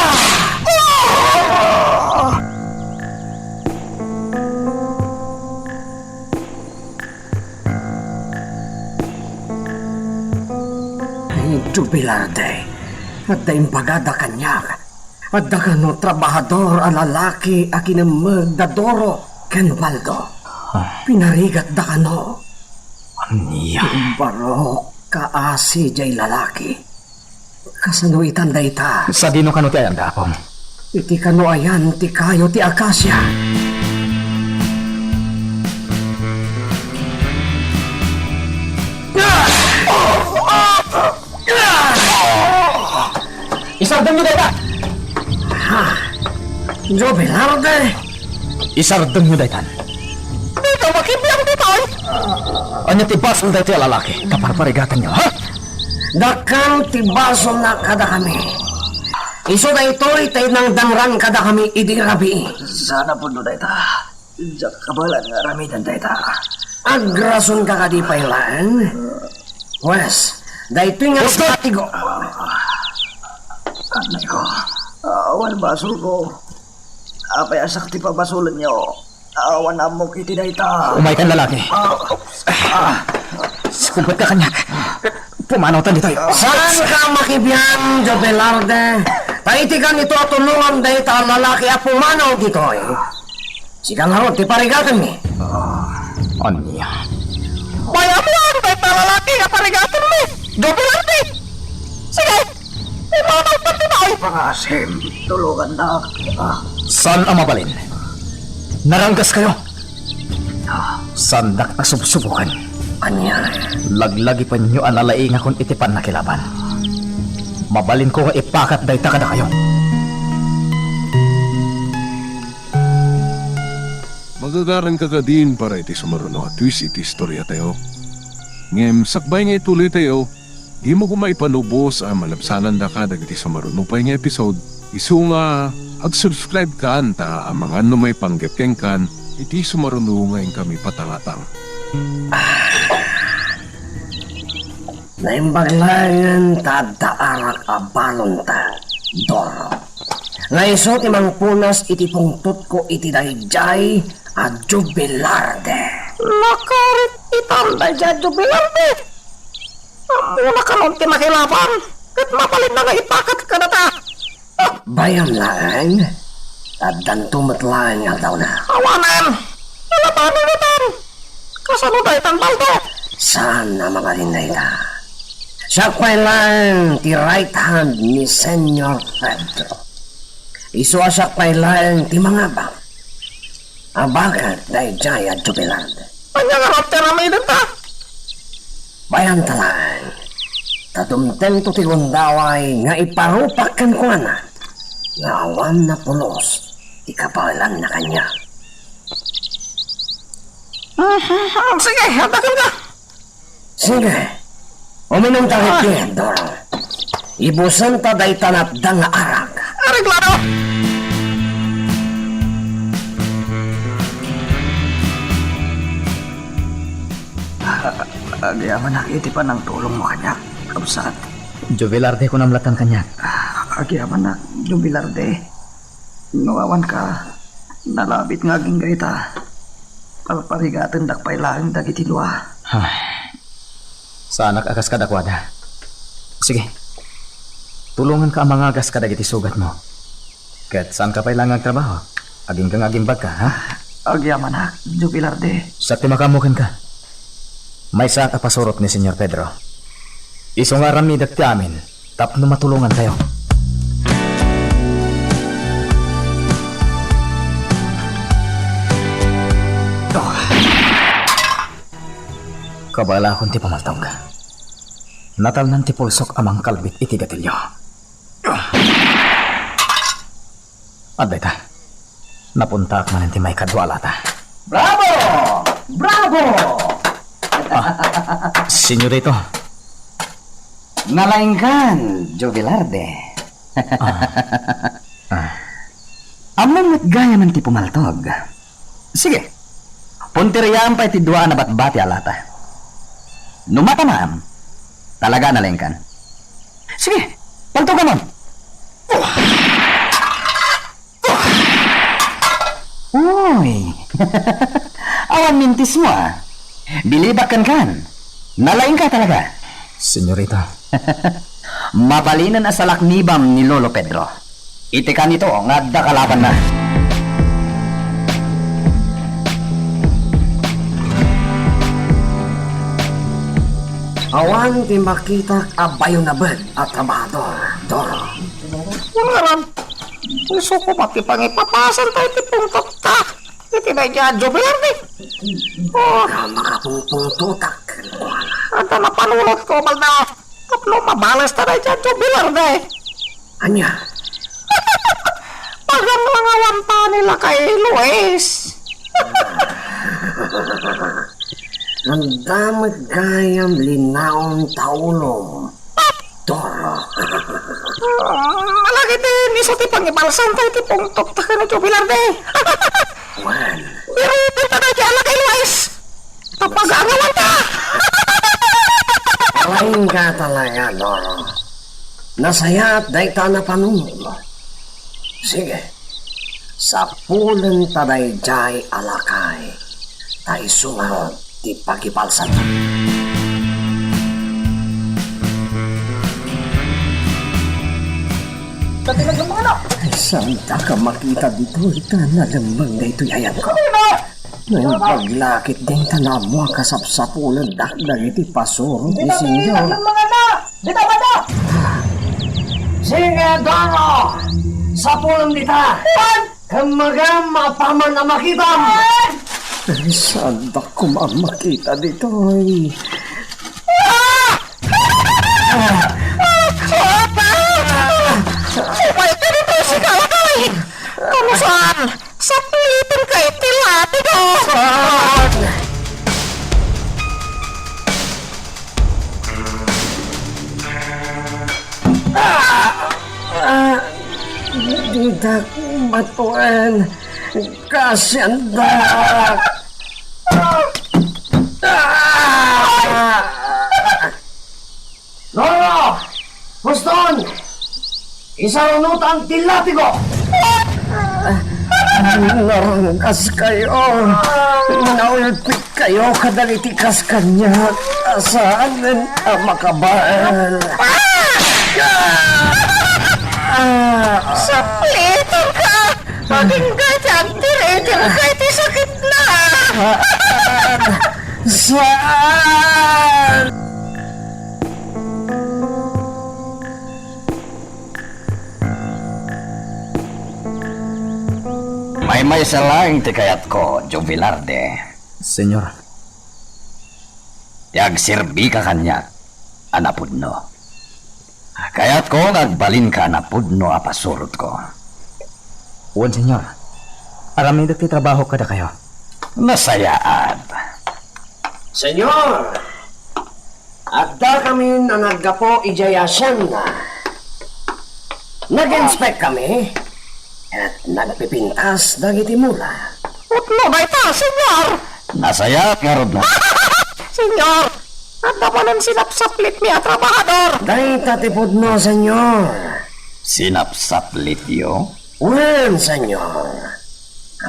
Ah! Ay, Jubilard, adda imbagada kaniak. Adda kano trabahador a lalaki a kinemmeg da Doro ken Baldo. Ah. Pinarigatda kano. Ania? Barok kaasi jay lalaki. Kasano itan dayta? Sadino kano ti ayanda, Apong? Iti kano ayan ti kayo ti akasia. Isardengyo dayta! Ha? Jubilard? Isardengyo daytan. Dika makibiang ditoy! Ania ti basol daytoy a lalaki? Ta parparigatanyo, ha? Dakkel ti basolna kadakami. Isu daytoy ti nangdangran kadakami idi rabii. Saan a pudno dayta. Diak kabaelan nga aramiden dayta. Agrasonka kadi pay laeng? Wes, daytoy nga... Husto! Latigo. Anay ko. Awan basolko. Apay a siak ti pabasolenyo? Awan ammok iti dayta. Umaykan, lalaki. Ah, ah. Sikumbet ka kaniak. Pumanawtan ditoy. Saanka makibiang, Jubilard? Ta iti kanito a tulongan dayta a lalaki a pumanaw ditoy. Sika ngarud ti parigatenmi. Ah, ania? Mayabuan dayta lalaki nga parigatenmi, Jubilard! Sige, imanawkan ditoy! Pangasim, tulongannak. Ah. Saan a mabalin? Naranggaskayo? Ah. Saandak a subsuboken. Ania? Laglagipenyo a nalaingakon iti pannakilaban. Mabalinko nga ipakat dayta kadakayo. Magagaranka kadin para iti sumaruno a twist iti istoriatayo. Ngem sakbay nga ituloytayo, dimo koma ipanubos a malabsanandaka dagiti sumaruno pay nga episode, isu nga ag-subscribe kan ta amangan no maipanggep kenkan iti sumaruno nga inkami patangatang. Naimbag laengen ta adda arak a balonta, Doro. Nga isu ti mangpunas iti pungtotko iti daydiay a Jubilard. Nakarit itan daydiay a Jubilard. Ammona kano ti makilaban, ket mabalinna nga ipakat kadata. Bayam laeng, addanto met laeng nga aldawna. Awanen! Alabanen itan! Kasano daytan, Baldo? Saan a mabalin dayta. Siak pay laeng ti right hand ni Señor Pedro. Isu a siak pay laeng ti mangabak a baked daydiay a Jubilar. Ania ngarud ti aramidenta? Bayanta laeng, ta dumtengto ti gundaway nga iparupak kenkuana nga awan napulos ti kabaelanna kaniak. Mhm, sige, adda kenka. Sige, uminumta ketdi, Doro. Ibusenta dayta natda nga arak. Areglado! Agyamanak iti panangtulongmo kaniak, kabsat. Jubilar, di kunam lattan kaniak. Agyamanak, Jubilar, di. No awanka, nalabit nga agingga ita. Parparigatendak pay laeng dagiti dua. Ay, saanak a kas kadakuada. Sige, tulonganka a mangagas kadagiti sugatmo. Ket saanka pay laeng nga agtrabaho. Agingga nga agimbagka, ha? Agyamanak, Jubilar, di. Siak ti makaammo kenka. Maysaak a pasurot ni Señor Pedro. Isu nga aramidek ti amin tapno matulongantayo. Kabaelakon ti pamaltog. Natalnan ti pulsok a mangkalbit iti gatilio. Adda ita. Napuntaak manen ti maikadua a lata. Bravo! Bravo! Ah, senyorito. Nalaingkan, Jubilar, di. Ah. Ah. Ammom met gayamen ti pumaltog. Sige. Punteriam pay ti dua a nabatbati a lata. No matamaam, talaga a nalaingkan. Sige, paltogamon. Uy! Awan mintismo, a. Bilibak kenkan. Nalaingka talaga. Senyorita. Mabalinen a salaknibam ni Lolo Pedro. Iti kanito nga adda kalabanna. Awan ti makitak a bayonabet a trabahador, Doro. Wen ngarud, isuko met ti pangipapasanta iti pungtotta iti daydiay a Joe Verde. Oh, makapungpungtotak kenkuana. Adda napanunotko, Balda. Tapno mabalesta daydiay a Joe Verde. Ania? Pagan nga awan pay ni Lakay Luis. Adda met gayam linaon ta ulom, Doro. Ah, alagad, eh, isu ti pangibalsanta iti pungtotta ken ni Joe Velarde. Wen. Irupenta daydiay a Lakay Luis. Tapagangawan ta! Awainka talaga, Doro. Nasayaat dayta a napanunotmo. Sige, sapulenta daydiay a lakay, ta isu ngarud ti pagibalsanta. Ay, saandak a makita ditoy ta nalemmeng daytoy a yatko. Naimbag la ketdin ta ammo a kasapsapulendak dagiti pasurot ni Señor. Dita, dita, dita, dita, dita. Sige, Doro! Sapulem dita! Ket magam apaman a makitam! Ay, saandak koma a makita ditoy. Ah! Umay ka ditoy, sika, lakay! Kano saan? Sapliten ka iti latigo! Ah, ah, didak matuen. Kasiandak. Ah! Roro! Huston! Isarunotan ti latigo! Narangkaskayo! Naulpitkayo kadagiti kas kaniak a saanen a makabael! Saplitan ka! Agingga ti agdiridim ka iti sakitna! Saan? Maymaysa laeng ti kayatko, Joe Velarde. Señor. Ti agserbika kaniak a napudno. Kayatko nga agbalinka a napudno a pasurotko. Wen, Señor. Aramidek ti trabaho kadakayo. Nasayaat. Señor, adda kami a naggapu idiay hacienda. Nag-inspect kami, ket nagpipintas dagiti mula. Pudno dayta, Señor! Nasayaat ngarud na. Señor, adda manen sinapsaplitmi a trabahador. Dayta ti pudno, Señor. Sinapsaplityo? Wen, Señor.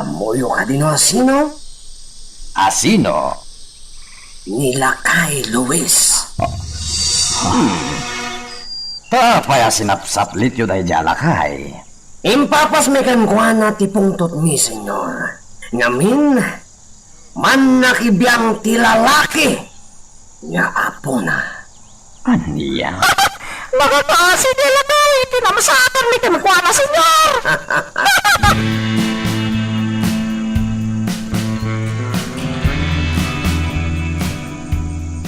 Ammoyo kadi no asino? Asino? Ni Lakay Luis. Hmm. Ta apay a sinapsaplityo daydiay a lakay? Impapasmi kenkuana ti pungtotmi, Señor. Ngamin, mannakibiang ti lalaki nga apona. Ania? Nakakaasi ti lakay, pinamsakanmi kenkuana, Señor!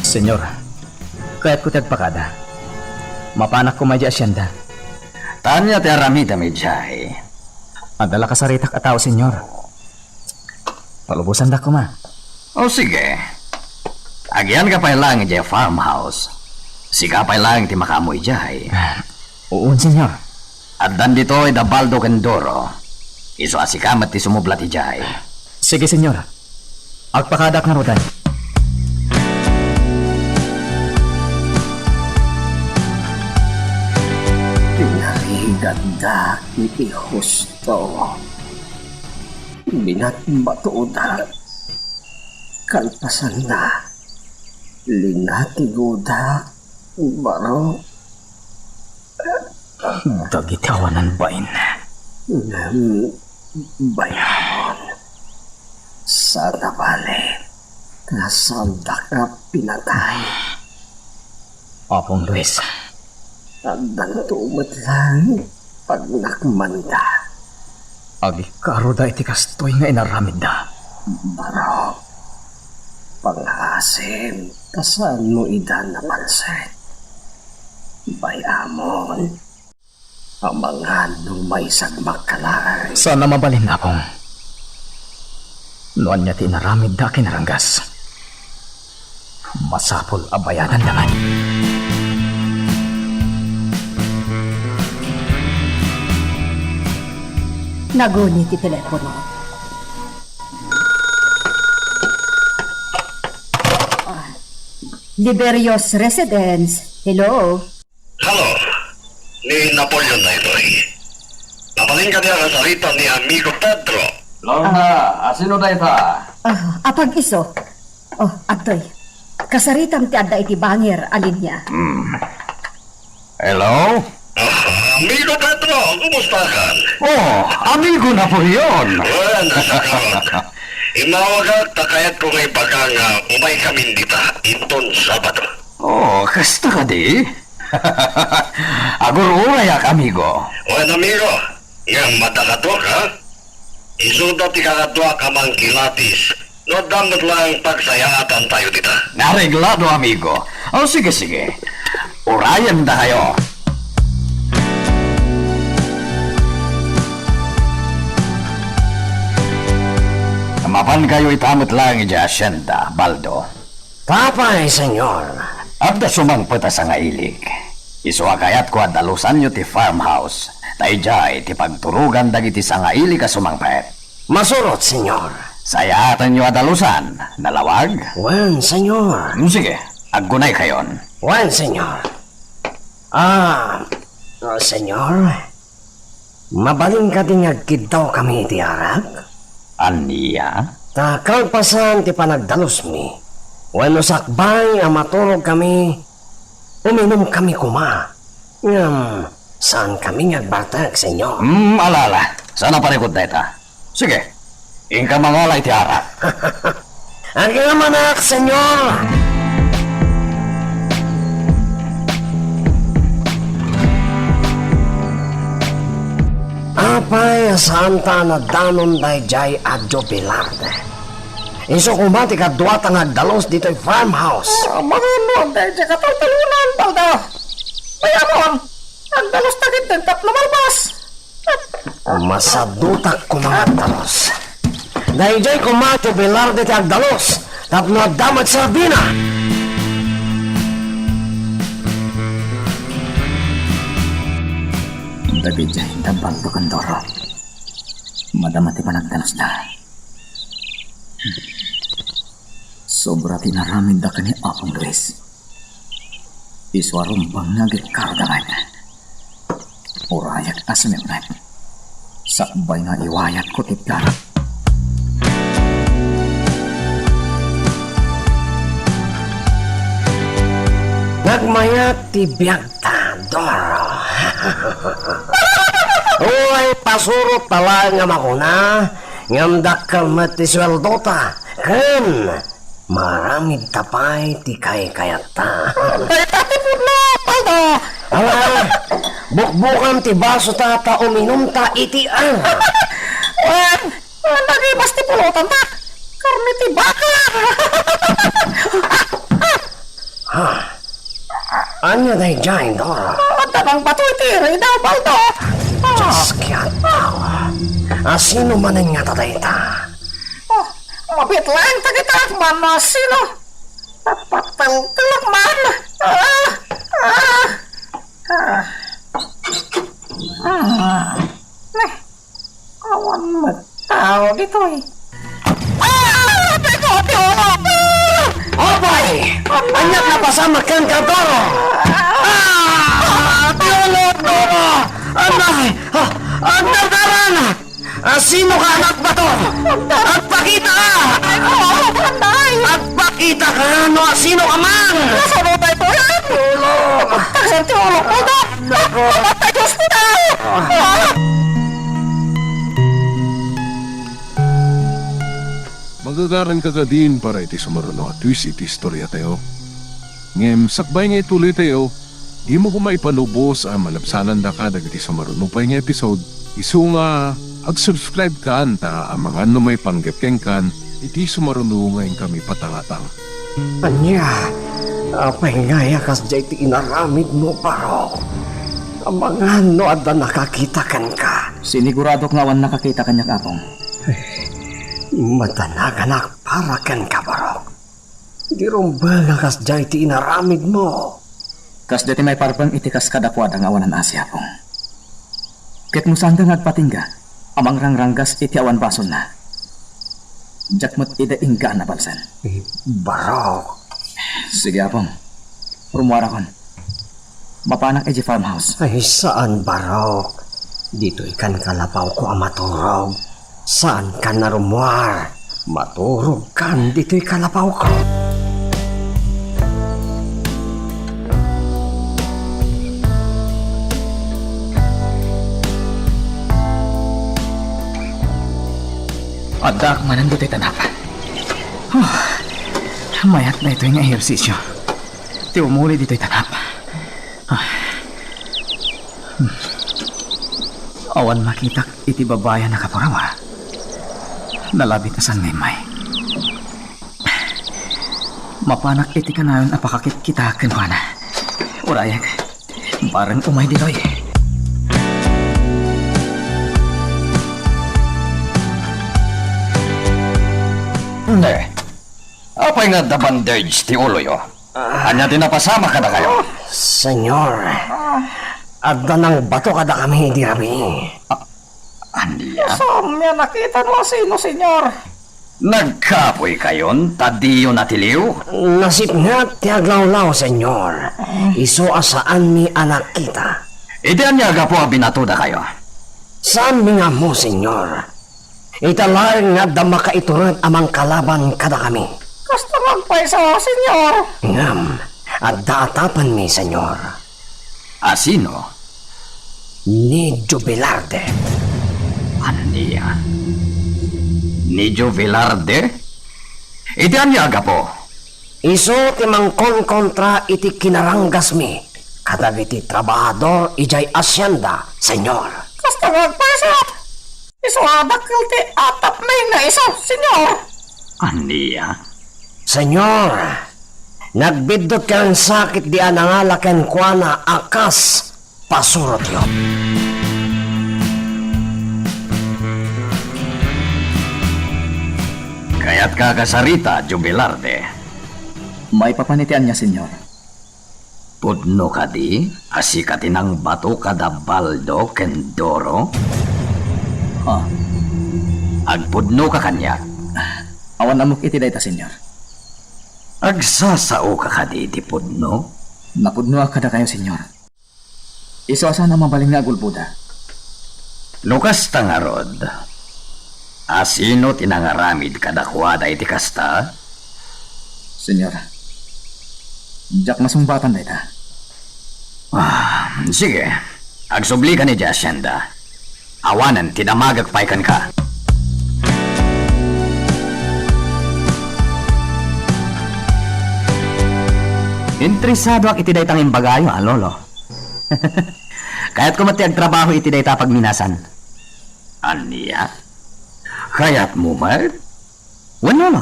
Señor, kayatko ti agpakada. Mapanak koma idiay hacienda. Ania ti aramidem idiay? Adda la kasaritak a tao, Señor. Palubosandak koma. O, sige. Agiyanka pay laeng idiay farmhouse. Sika pay laeng ti makaammo idiay. Wen, Señor. Addan ditoy da Baldo ken Doro. Isu a sika met ti sumublat idiay. Sige, Señor. Agpakadak ngaruden. Pinarigatdak iti husto. Binatbatodak. Kalpasanna, linatigodak, baro. Dagiti awanan bain. Ngem bayamon, saan a bale, ta saandaka pinatay. Apong Luis. Addanto met laeng pagnakmanda. Agikaroda iti kastoy nga inaramidda. Baro, pangngaasim ta saanmo ida napansin. Bayamon, amangan no maisagmakka laeng. Saan a mabalin, Apong. No ania ti inaramidda a kinaranggas, masapul a bayananda met. Naguni ti telepono. Ah, Liberio's Residence. Hello? Hello, ni Napoleon daytoy. Mabalin kadi a kasarita ni amigo Pedro? Lorna, asino dayta? Ah, apag-isu. Oh, adtoy. Kasaritam ti adda iti bangir a linia. Hmm. Hello? Ah, amigo Pedro, kumustakan? Oh, amigo Napoleon! Wen, nasakawak. Immawagak ta kayatko nga ibaga nga umaykamin dita inton Sabado. Oh, kasta kadi? Agur-urayak, amigo. Wen, amigo, ngem adda kaduak, ha? Isuda ti kakaduak a mangkilatis no adda met laeng pagsayaatan tayo dita. Areglado, amigo. O, sige, sige. Urayendakayo. Mapankayo ita met laeng idiay hacienda, Baldo. Apay, Señor? Adda sumangpet a sangailik. Isu a kayatko a dalusanyo ti farmhouse, ta idiay ti pagturogan dagiti sangailik a sumangpet. Masurot, Señor. Sayaatenyo a dalusan, nalawag? Wen, Señor. Mm, sige, aggunaykayon. Wen, Señor. Ah, Señor, mabalin kadi nga agkiddawkami iti arak? Ania? Ta kalpasan ti panagdalusmi, wenno sakbay a maturogkami, uminumkami koma. Ngem, saankami nga agbartek, Señor. Hmm, ala, ala. Saan a parikut dayta. Sige, inka mangala iti arak. Agyaman, Senyor! Apay, saanta a nadanon daydiay a Joe Velarde? Isu koma ti kaduata nga agdalus ditoy farmhouse. Ah, mangano daydiay kataltalunan, Baldo? Mayamon, agdalusta ketdin tapno malpas. Masadutak koma nga agdalus. Daydiay koma Joe Velarde ti agdalus tapno adda met serbina. Dagiti da Baldo ken Doro, madama ti panagdalusda. Sobra ti inaramidda ken ni Apong Luis. Isu a rumbeng nga agikkarda met. Urayak a sumipnget. Sakbay nga iwayatko ti plano. Nagmayat ti biagta, Doro. Uray pasurot ta laeng a makuna, ngem dakkel met ti sueldota, ken maaramidta pay ti kaykayatta. Dayta ti pudno, Baldo! Ala, bukbukan ti basota ta uminumta iti ara. Wen, nagibas ti pulotanta. Karne ti baka. Ha? Ania daydiay, Doro? Adda nangbato iti irida, Baldo. Ah. Dios, kiat tao. Asino manen ngata dayta? Oh, mabiit laeng ta kita, mano asino. Napateltelek man. Ah, ah, ah. Ah. Neh, awan met tao ditoy. Ah! Dito, ti ulo! Apay! Ania ti napasamak kenka, Doro? Ah! Ti ulo, Doro! Anay! Ah! Ang dadaran! Asino ka, anak bato? Agpakita ka! Ay, oo, anay! Agpakita ka no asino ka man! Nasano tayo to yan? Tagsan ti ulo ko, Dok! Nako. Patay sa ospital! Ah! Magagaran ka kadin para iti sumaruno a twist iti istoriatayo. Ngem sakbay nga ituloytayo, dimo koma ipalubos a malabsanandaka dagiti sumaruno pay nga episode, isu nga ag-subscribe kan ta amangan no maipanggep kenkan iti sumaruno nga inkami patangatang. Ania, apay nga aya kasdiay ti inaramidmo, Barok? Amangan no adda nakakita kenka. Siniguradok nga awan nakakita kaniak, Apong. Madanaganak para kenka, Barok. Di rumbeng a kasdiay ti inaramidmo. Kasdiay ti maiparbeng iti kas kadakuada nga awanan asi, Apong. Ket no saanda nga agpatingga a mangrangranggas iti awan basolna, diak met ida inggaan a balsen. Eh, Barok. Sige, Apong. Rummuarakon. Mapanak idiay farmhouse. Ay, saan, Barok. Ditoy kan kalapawko a maturog. Saankan a rummuar. Maturog kan ditoy kalapawko. Addaak manen ditoy tanap. Huh. Mayat daytoy nga ehersisio. Ti umuli ditoy tanap. Ah. Hmm. Awan makitak iti babai a nakapuraw, a. Nalabit a sangngay, may. Mapanak iti kanayon a pakakitkitaek kenkuana. Urayak, bareng umay ditoy. Ne, apay nga adda bandage ti uloyo? Ah. Ania ti napasamak kadakayo? Senyor, adda nangbato kadakami idi rabii. Ah, ania? Saan nga nakita no asino, Senyor? Nagkapoykayon ta diyo natiliw? Nasipnget ti aglawlaw, Senyor. Isu a saanmi a nakita. Idi ania gapu a binato dakayo? Saanmi nga ammo, Senyor. Ita laeng nga adda makaitured a mangkalaban kadakami. Kasta man pay sa, Senyor. Ngem, adda atapenmi, Senyor. Asino? Ni Joe Velarde. Ania? Ni Joe Velarde? Iti ania a gapu? Isu ti mangkonkontra iti kinaranggasmi kadagiti trabahador idiay asienda, Señor. Kasta nga agpasat. Isu a dakkel ti atapmi nga isu, Señor. Ania? Señor, nagbiddut ken sakit di a nangala kenkuana a kas pasurotyo. Kayatka a kasarita, Jubilarde? Maipapan iti ania, Señor? Pudno kadi a sika ti nangbato kada Baldo ken Doro? Ah. Agpudnoka kaniak? Awan ammok iti dayta, Señor. Agsasaoka kadi iti pudno? Napudnoak kadakayo, Señor. Isu a saan a mabalin nga agulboda. No kasta ngarud, asino ti nangaramid kadakuada iti kasta? Señor, diak masungbatan dayta. Ah, sige. Agsublika idiay asienda. Awanen ti damagek pay kenka. Interesadoak iti dayta nga imbagayo, a, Lolo. Kayatko met ti agtrabaho iti dayta a pagminasan. Ania? Kayatmo met? Wen, Lolo.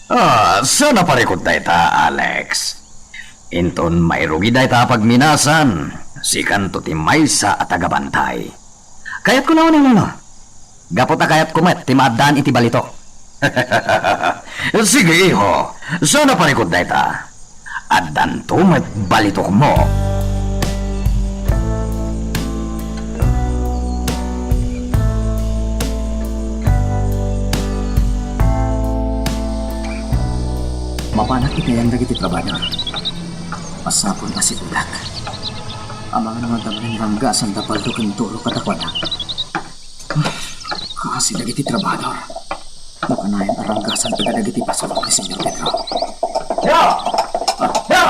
Ah, saan a parikut dayta, Alex. Inton mairugi dayta a pagminasan, sikanto ti maysa a tagabantay. Kayatko laeng, Lolo. Gapu ta kayatko met ti maaddaan iti balitok. Sige, iho. Saan a parikut dayta. Addanto met balitokmo. Mapanak iti ayan dagiti trabahador. Masapul nga sigudak. Amangan nga adda manen ranggasan da Baldo ken Doro kadakuada. Kaasi dagiti trabahador. Nakanayon a ranggasan kadagiti pasurot ni Señor Pedro. Ya! Ya!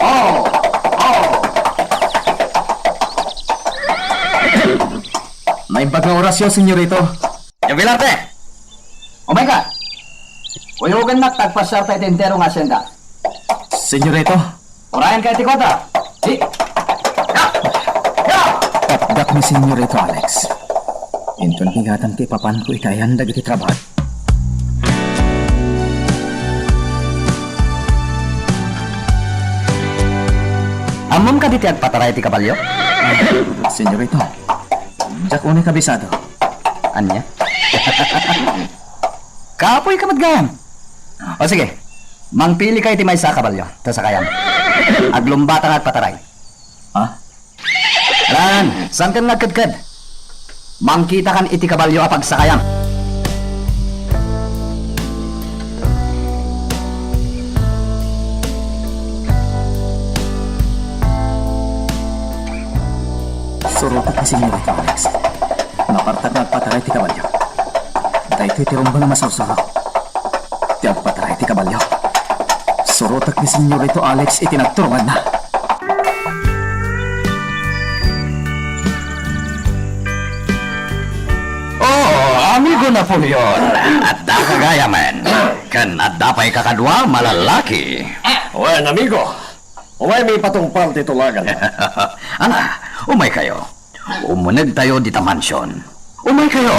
Oh! Oh! Naimbag nga orasyo, Señorito. Jubilarte! Umayka! Kuyogennak ta agpasiarta iti entero nga asienda. Señorito, Urayanka iti kuarta. Di. Ya! Ya! Patgak ni Señorito Alex. Inton bigatan ti ipapanko iti ayan dagiti trabaho. Ammom kadi ti agpataray ti kabalio? Señorito, diak unay kabisado. Ania? Kapoyka met gayam. O sige, mangpilika iti maysa a kabalio, ta sakayam. Aglumbata nga agpataray. Ha? Alan, saan ken nga agkedked? Mangkitakan iti kabalio a pagsakayam. Surotek ni Señorito Alex. Napartak nga agpataray ti kabalio. Daytoy ti rumbeng a masursuro. Ti agpataray ti kabalio. Surotek ni Señorito Alex iti nagturonganna. Oh, amigo Napoleon, adda ka gayamen. Ken adda pay kakadua, malalaki. Wen, amigo. Umaymi patungpal ti tulagan. Ala, umaykayo. Umunegtayo dita mansion. Umaykayo!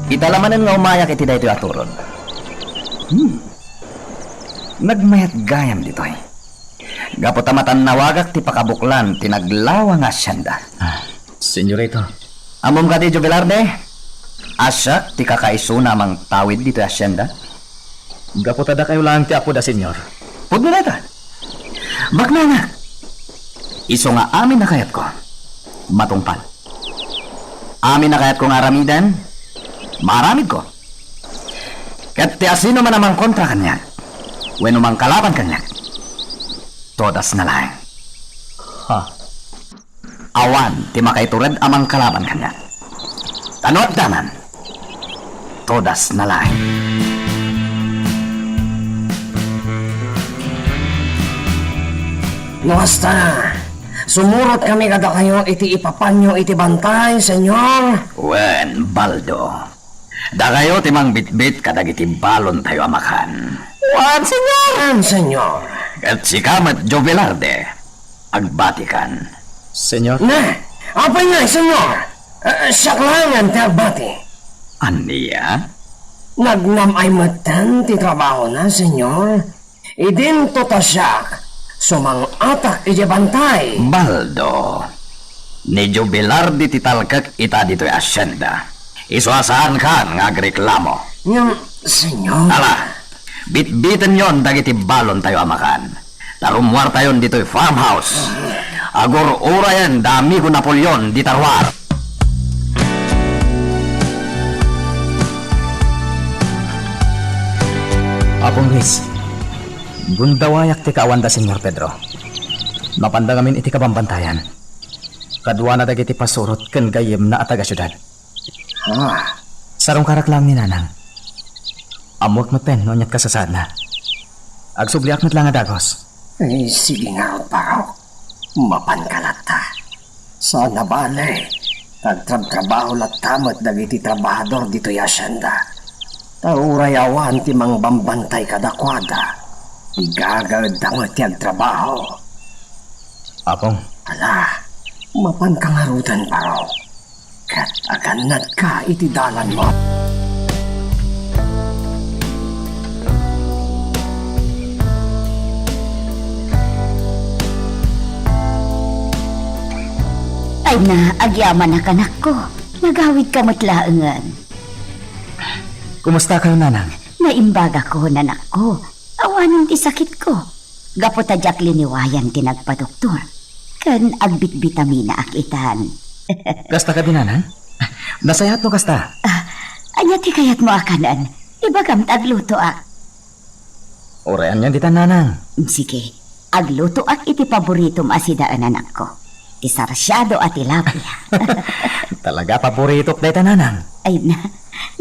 Ita la manen nga umayak iti daytoy a turod. Hmm. Nagmayat gayam ditoy. Gapu ta matannawagak ti pakabuklan ti naglawa nga asienda. Ah, Señorito. Ammom kadi, Jubilarde? A siak ti kakaisuna a mangtawid ditoy asienda. Gapu ta dakayo laeng ti apoda, Señor. Pudno dayta. Baknana. Isu nga amin a kayatko, matungpal. Amin a kayatko nga aramiden, maaramidko. Ket ti asino man a mangkontra kaniak, wenno mangkalaban kaniak, todasna laeng. Ha? Awan ti makaitured a mangkalaban kaniak. Ta no addanan, todasna laeng. No kasta, Sumurotkami kadakayo iti ipapanyo iti bantay, Señor. Wen, Baldo. Dakayo ti mangbitbit kadagiti balontayo a makan. Wen, Señor! Wen, Señor. Ket sika met, Jovelarde. Agbatikan. Señor? Na, apay ngay, Señor? Eh, siak laengen ti agbati. Ania? Nagnam-ay metten ti trabahona, Señor. Idinto ta siak, sumang-atak idiay bantay. Baldo, ni Jovelarde ti talkek ita ditoy asienda. Isu a saankan nga agreklamo. Ngem, Señor. Ala, bitbitenyon dagiti balontayo a makan. Ta rummuartayon ditoy farmhouse. Agur-urayen da Amigo Napoleon dita ruar. Apong Luis, gundawayak ti kaawan da Señor Pedro. Mapanda ngamin iti kabambantayan. Kaduana dagiti pasurot ken gayyemna a taga-siudad. Ah. Sarungkarak laeng ni Nanang. Ammoek metten no aniat kasasaadna. Agsubliak met laeng a dagus. Ay, sige ngarud, Barok. Mapanka latta. Saan a bale, agtrabtrabaho latta met dagiti trabahador ditoy asienda. Ta uray awan ti mangbambantay kadakuada, igagaedda met ti agtrabaho. Apong. Ala, mapanka ngaruden, Barok. Ket agannadka iti dalanmo. Ay na, agyamanak, anakko. Nagawidka met laengen. Kumustakayo, Nanang? Naimbagakon, anakko. Awanen ti sakitko. Gapu ta diak liniwayan ti nagpadoktor, ken agbitbitaminaak itan. Kasta kadi, Nanang? Nasayaat no kasta. Ah, ania ti kayatmo a kanen? Ibagam ta aglutoak. Uray anian ditan, Nanang. Sige, aglutoak iti paboritom a sidaen, anakko. Ti sarsiado a tilapia. Talaga, paboritok dayta, Nanang. Ay na,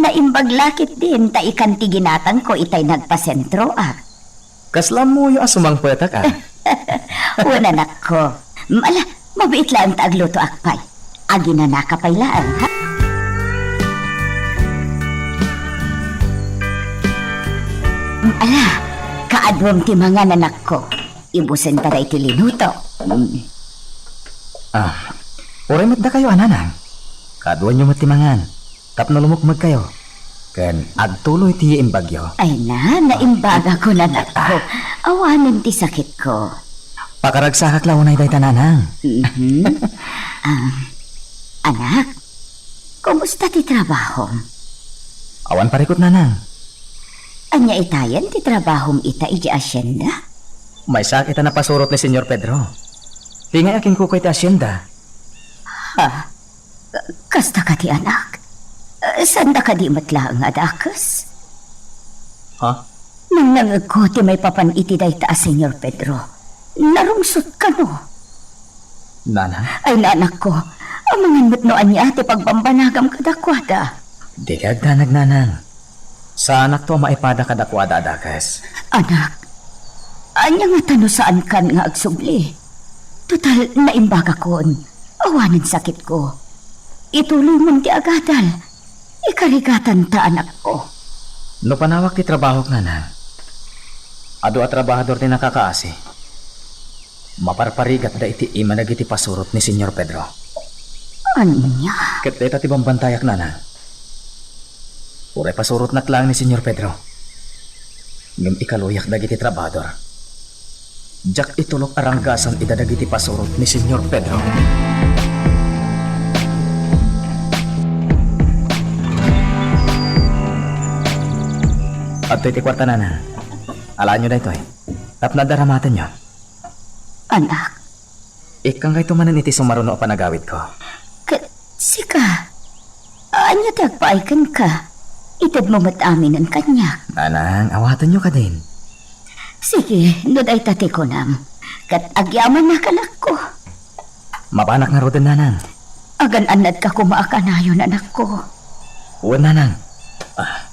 naimbag la ketdin ta ikan ti ginatangko itay nagpasentroak. Kasla ammoyo a sumangpetak, a? Wen, anakko. Mm, ala, mabiit laeng ta aglutoak pay. Aginanaka pay laeng, ha? Mm, ala, kaaduem ti mangan, anakko. Ibusenta daytoy linutok. Mm. Ah, uray met dakayo, a Nanang. Kaaduanyo met ti mangan. Tapno lumukmegkayo, ken agtuloy ti imbagyo. Ay na, naimbagakon, anakko. Awanen ti sakitko. Pakaragsakak la unay dayta, Nanang. Mhm. Ah, anak, kumusta ti trabahom? Awan parikut, Nanang. Ania itayen ti trabahom ita idiay asienda? Maysaak ita napasurot ni Señor Pedro. Ti ngay a kinkuko iti asienda. Ha? Kasta kadi, anak? Eh, saanda kadi met laeng a dakes? Ha? Nangngegko ti maipapan iti dayta a Señor Pedro. Narungsot kano? Nanang? Ay, nanakko, amangan met no ania ti pagbambanagam kadakuada. Dika agdanag, Nanang. Saanakto a maipada kadakuada a dakes. Anak, ania ngata no saankan nga agsubli? Total, naimbagakon. Awanen sakitko. Ituloymon ti agadal. Ikarigatanta, anakko. No panawak ti trabahok, Nanang, adu a trabahador ti nakakaasi. Maparparigatda iti ima dagiti pasurot ni Señor Pedro. Ania? Ket dayta ti bambantayak, Nanang. Uray pasurotnak laeng ni Señor Pedro, ngem ikaluyak dagiti trabahador. Diak itulok a ranggasan ida dagiti pasurot ni Señor Pedro. Adtoy ti kuarta, Nanang. Alaenyo daytoy. Tapno adda ramatenyo. Anak. Ikkan kayto manen iti sumaruno a panagawidko. Ket sika, ania ti agpaay kenka? Itedmo met aminen kaniak. Nanang, awatenyo kadin. Sige, no dayta ti kunam. Ket agyamanak, anakko. Mapanak ngaruden, Nanang. Agan-annadka koma a kanayon, anakko. Wen, Nanang. Ah.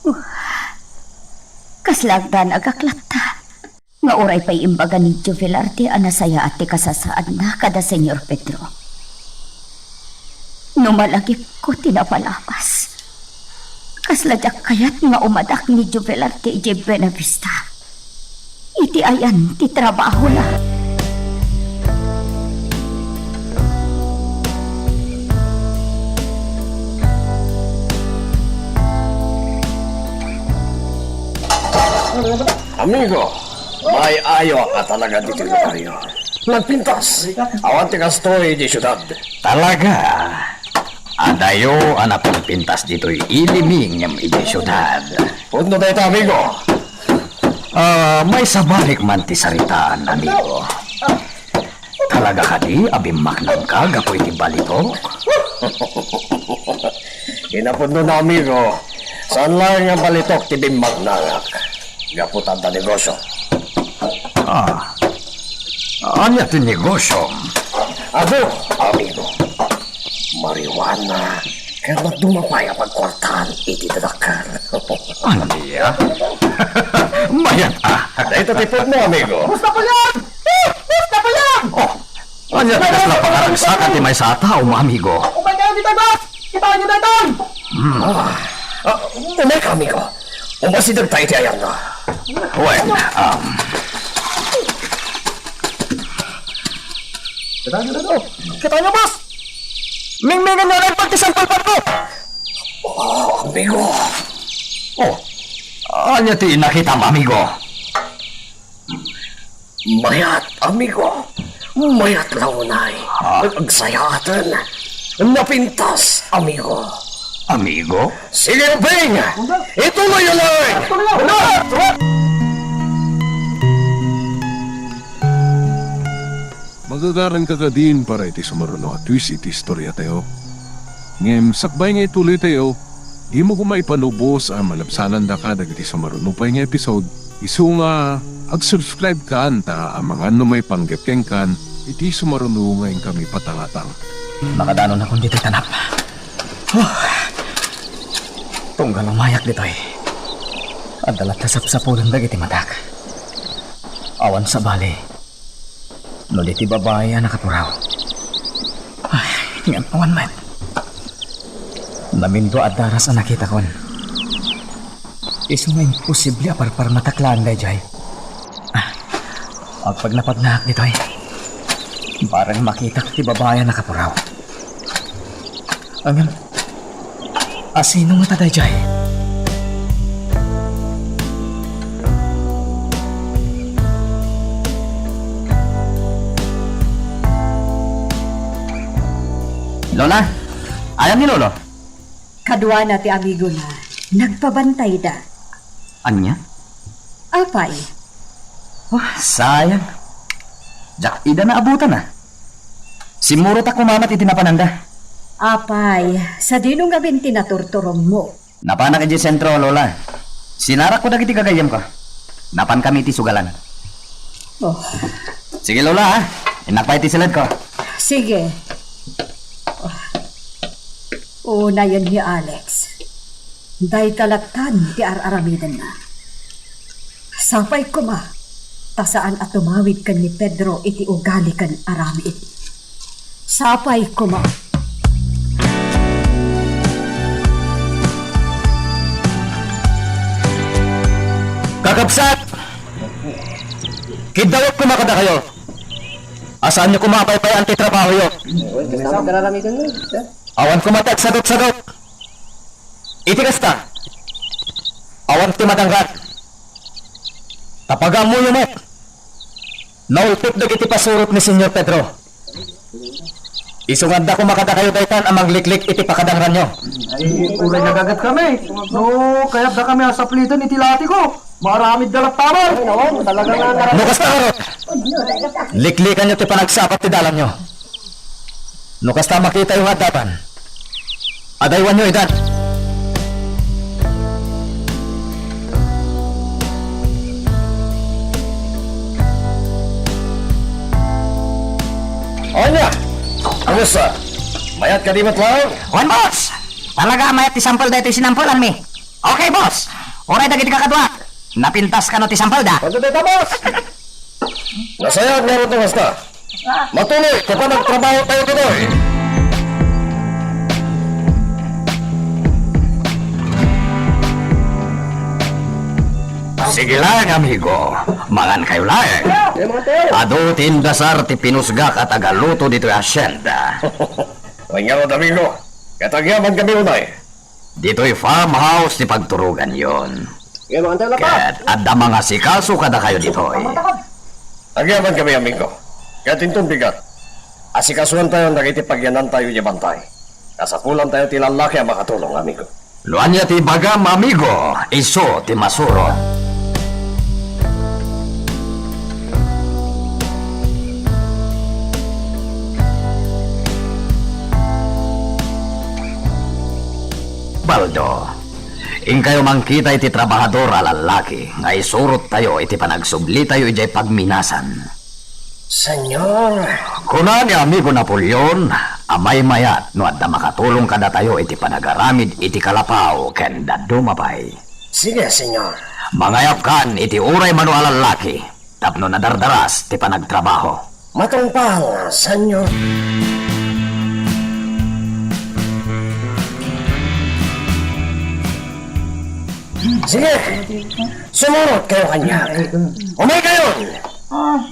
Uh, kasla agdanagak latta. nga uray pay imbaga ni Joe Velarde a nasayaat ti kasasaadna kada Señor Pedro. No malagipko ti napalabas, kasla diak kayat nga umadak ni Joe Velarde idiay Buenavista iti ayan ti trabahona. Amigo, maayo-ayo a talaga ditoy lugaryo. Nagpintas. Awan ti kastoy idiay siudad. Talaga? Adayo a napinpintas ditoy ili mi ngem idiay siudad. Pudno dayta, amigo. Ah, maisabalik man ti saritaan, amigo. Talaga kadi a bimmaknangka gapu iti balitok? Kinapudnona, amigo. Saan laeng nga balitok ti bimmaknangak. Gapu ta adda negosio. Ah. Ania ti negosio? Adu, amigo. Marijuana. Kaya maduma pay a pagkuartaan iti dadakkel. Ania? Mayat a. Dayta ti pudno, amigo. Basta pa yan! Ah! Basta pa yan! Oh, ania ti kasla pakaragsakan ti maysa a tao, amigo? Umay kayo dita, boss! Kita niyo daytan! Hmm. Ah, ah, umay ka, amigo. Umasideg tayo iti ayanna. Well, um, Kita niyo na to. Kita niyo, boss! Mingmingan niyo ang pagtisampal pa to! Oh, amigo! Oh, ania ti nakita mo, amigo? Mayat, amigo. Mayat la unay. Ah. Agsayaaten. Napintas, amigo. Amigo? Sige, Ping! Ituloy na lang! Magagaranka kadin para iti sumaruno a twist iti istoriatayo. Ngem sakbay nga ituloytayo, dimo koma ipanubos a malabsanandaka dagiti sumaruno pay nga episode, isu nga ag-subscribe kan ta amangan no maipanggep kenkan iti sumaruno nga inkami patalatan. Makadanonakon ditoy tanap. Huh. Tunggal umayak ditoy, adda latta sapsapulen dagiti matak. Awan sabali, no di ti babai a nakapuraw. Ay, ngem awan met. Namindua a daras a nakitakon. Isu nga imposible a parparmatak laeng daydiay. Ah, agpagnapagnaak ditoy. Bareng makitak ti babai a nakapuraw. Ngem, asino ngata daydiay? Lola, ayan ni Lolo? Kaduana ti amigona, nagpabantayda. Ania? Apay? Oh, sayang. Diak ida naabutan a. Simmurot a kumamat iti napananda. Apay, sadino ngamin ti naturturongmo? Napanak idiay sentro, Lola. Sinarakko dagiti gagayyemko. Napankami iti sugalan. Oh. Sige, Lola, ha? Innak pay iti siledko. Sige. Oh. Unayen ni Alex. Dayta lattan ti ar-aramidenna. Sapay koma, ta saan a tumawid ken ni Pedro iti ugali ken aramid. Sapay koma. Kakabsat! Kiddawek koma kadakayo. Asaanyo koma a paypay-an ti trabahoyo. Awan koma ti agsadutsadut. Iti kasta, awan ti madanggan. Ta pag-ammoyo met, naulpot dagiti pasurot ni Señor Pedro. Isu nga adda koma kadakayo daytan a mangliklik iti pakadangranyo. Ay, uray nagagat kami. No, kayatda kami a sapliten iti latiko. Maaramid da lattaman. Ay, nawan, talaga nga nararamid. No kasta ngarud, liklikanyo ti panagsabat ti dalanyo. No kasta makitayo nga addapan, adaywanyo idan. Ania? Kumusta? Mayat kadi met laeng? Wen, boss! Talaga a mayat ti sampel daytoy sinampelanmi. Okay, boss! Uray dagiti kakaduak, napintas kano ti sampelda? Wen, dayta, boss! Nasayaat ngarud no kasta. Matuloy ti panagtrabaho tayo ditoy. Sige lang, amigo. Mangan kayo lang. Adu ti indasar ti pinusgak a tagaluto ditoy hacienda. Wen ngarud, amigo. Ket agyaman kami unay. Ditoy farmhouse ti pagturoganyon. Ket adda mangasikaso kadakayo ditoy. Agyaman kami, amigo. Ket inton bigat, asikasuentayon dagiti pagyanantayo idiay bantay. Kasapulantayo ti lallaki a makatulong, amigo. No ania ti ibagam, amigo, isu ti masurot. Baldo, inkayo mangkita iti trabahador a lallaki nga isurottayo iti panagsublitayo idiay pagminasan. Senyor. Kuna ni amigo Napoleon a maymayat no adda makatulong kadatayo iti panagaramid iti kalapaw ken dadduma pay. Sige, senyor. Mangayabkan iti uray mano a lallaki tapno nadardaras ti panagtrabaho. Matungpal, senyor. Sige, sumurot kayo kaniak. Umay kayon!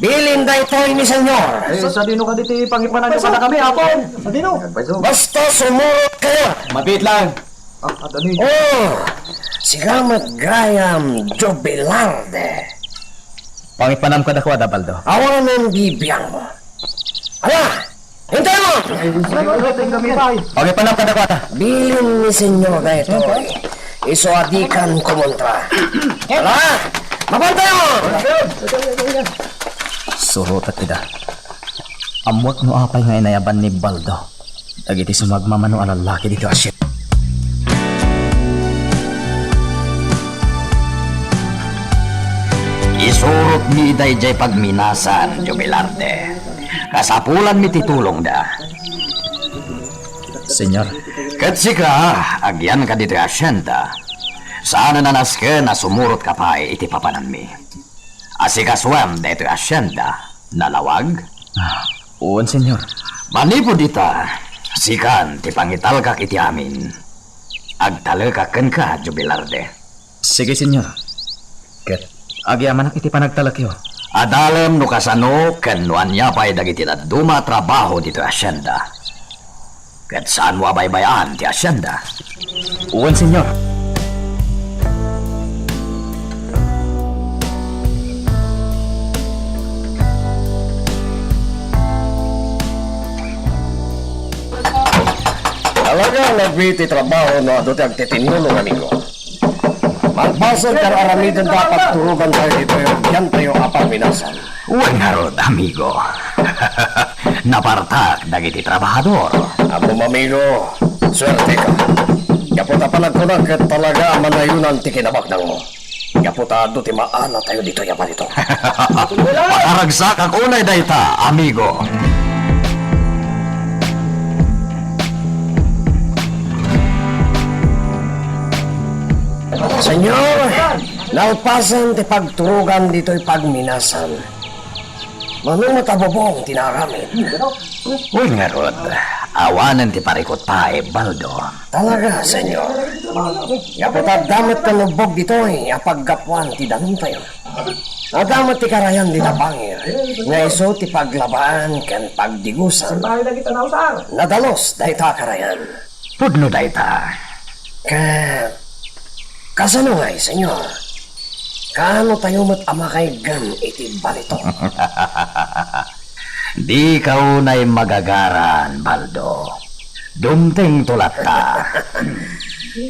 Bilin daytoy ni senyor. Eh, sadino kadi ti pangipananyo kadakami, Apo? Sadino? Basta sumurot kayo. Mapit lang. Ah, attorney. Oh, sika met gayam, Jubilarde. Pangipanam kadakuada, Baldo. Awanen bibiangmo. Ala, intay mo! Pangipanam kadakuada. Bilin ni senyor daytoy. Isu a dikan kumontra. Ala, mapantayon! Surotek ida. Ammoak no apay nga inayaban ni Baldo dagiti sumagmamano a lallaki ditoy hacienda. Isurotmi ida idiay pagminasan, Jubilarde. Kasapulanmi ti tulongda. Senyor. Ket sika, agyanka ditoy hacienda. Saanen a nasken a sumurotka pay iti papananmi. Asikasuem daytoy hacienda. Nalawag? Ah, wen, senyor. Manipud ita, sikan ti pangitalkak iti amin. Agtalekak kenka, Jubilarde. Sige, senyor. Ket agyamanak iti panagtalekyo. Adalem no kasano ken no ania pay dagiti dadduma a trabaho ditoy hacienda. Ket saanmo a baybay-an ti hacienda? Wen, senyor. Talaga a nagbiit ti trabaho no adu ti agtitinnulong, amigo. Magbasol ti ar-aramidenda a pagturogantayo ditoy agyantayo a pagminasan. Wen ngarud, amigo. Napartak dagiti trabahador. Ammom, amigo, suerteka. Gapu ta panagkunak ket talaga a manayonan ti kinabaknangmo. Gapu ta adu ti maanatayo ditoy a balitok. Pakaragsakak unay dayta, amigo. Senyor, nalpasen ti pagturogan ditoy pagminasan. Mano met a bubong ti naaramid? Wen ngarud, awanen ti parikut pay, Baldo. Talaga, senyor. Gapu ta adda met ti nalubbog ditoy a paggapuan ti danumtayo. Adda met ti karayan dita bangir nga isu ti paglabaan ken pagdigusan. Nadalus dayta a karayan. Pudno dayta. Ket kasano ngay, senyor? Kaano tayo met a makaiggem iti balitok? Dika unay magagaran, Baldo. Dumtengto latta.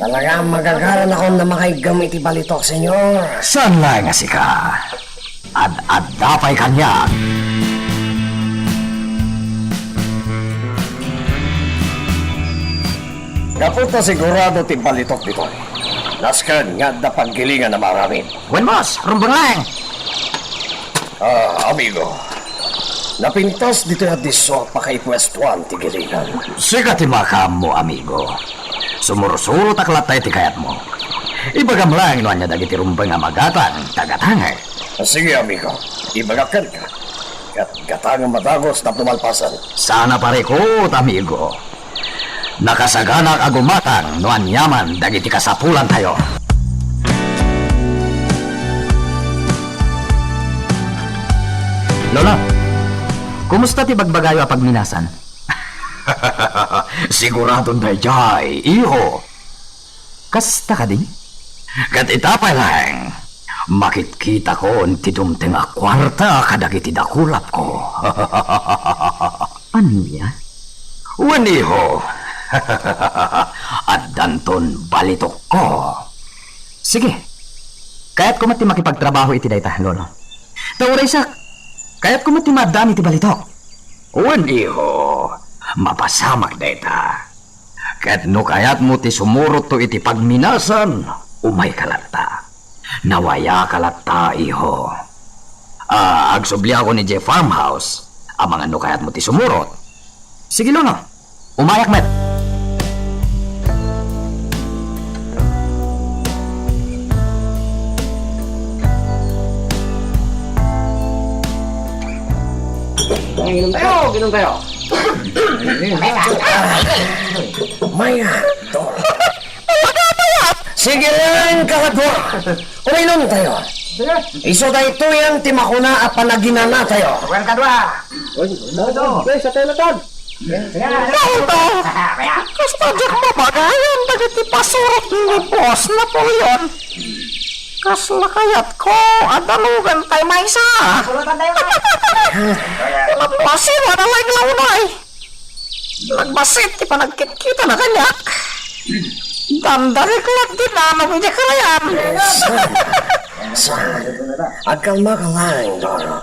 Talaga a magagaran akon a makaiggem iti balitok, senyor. Saan laeng a sika? Ad-adda pay kaniak. Gapu ta sigurado ti balitok ditoy, nasken nga adda paggilingan a maaramid. Wen, boss, rumbeng laeng. Ah, amigo. Napintas ditoy a disso a pakaipuestuan ti gilingan. Sika ti makaammo, amigo. Sumursurotak latta iti kayatmo. Ibagam laeng no ania dagiti rumbeng a magatang, tagatangek. Sige, amigo. Ibagak kenka. Gatgatang a madagus tapno malpasen. Sana parikut, amigo. Nakasaganak a gumatang no aniaman dagiti kasapulantayo. Lola, kumusta ti bagbagayo a pagminasan? Siguradon daydiay, iho. Kasta kadi? Ket ita pay laeng, makitkitakon ti dumteng a kuarta kadagiti dakulapko. Ania? Wen, iho. Addanton balitokko. Sige. Kayatko met ti makipagtrabaho iti dayta, Lolo. Ta uray siak, kayatko met ti maaddaan iti balitok. Wen, iho. Mapasamak dayta. Ket no kayatmo ti sumurotto iti pagminasan, umayka latta. Nawayaka latta, iho. Ah, agsubliakon idiay farmhouse. Amangan no kayatmo ti sumurot. Sige, Lolo. Umayak met. Inom tayo, inom tayo. Maya, Dor. Sige lang, kakadwa. Uminom tayo. Isu daytoyen ti makuna a panaginanatayo. Well, kadwa. Uy, sa tayo na, Tad. Nauta! Kasta diak mabagayan dagiti pasurot ni Boss Napoleon. Kasla kayatko a dalugan tay maysa. Tapno asino a nalainglawnay. Nagbasit ti panagkitkitana kaniak. Dandanek laeng ti nanam idiay karayan. Saan? Saan? Agkalmaka laeng, Doro.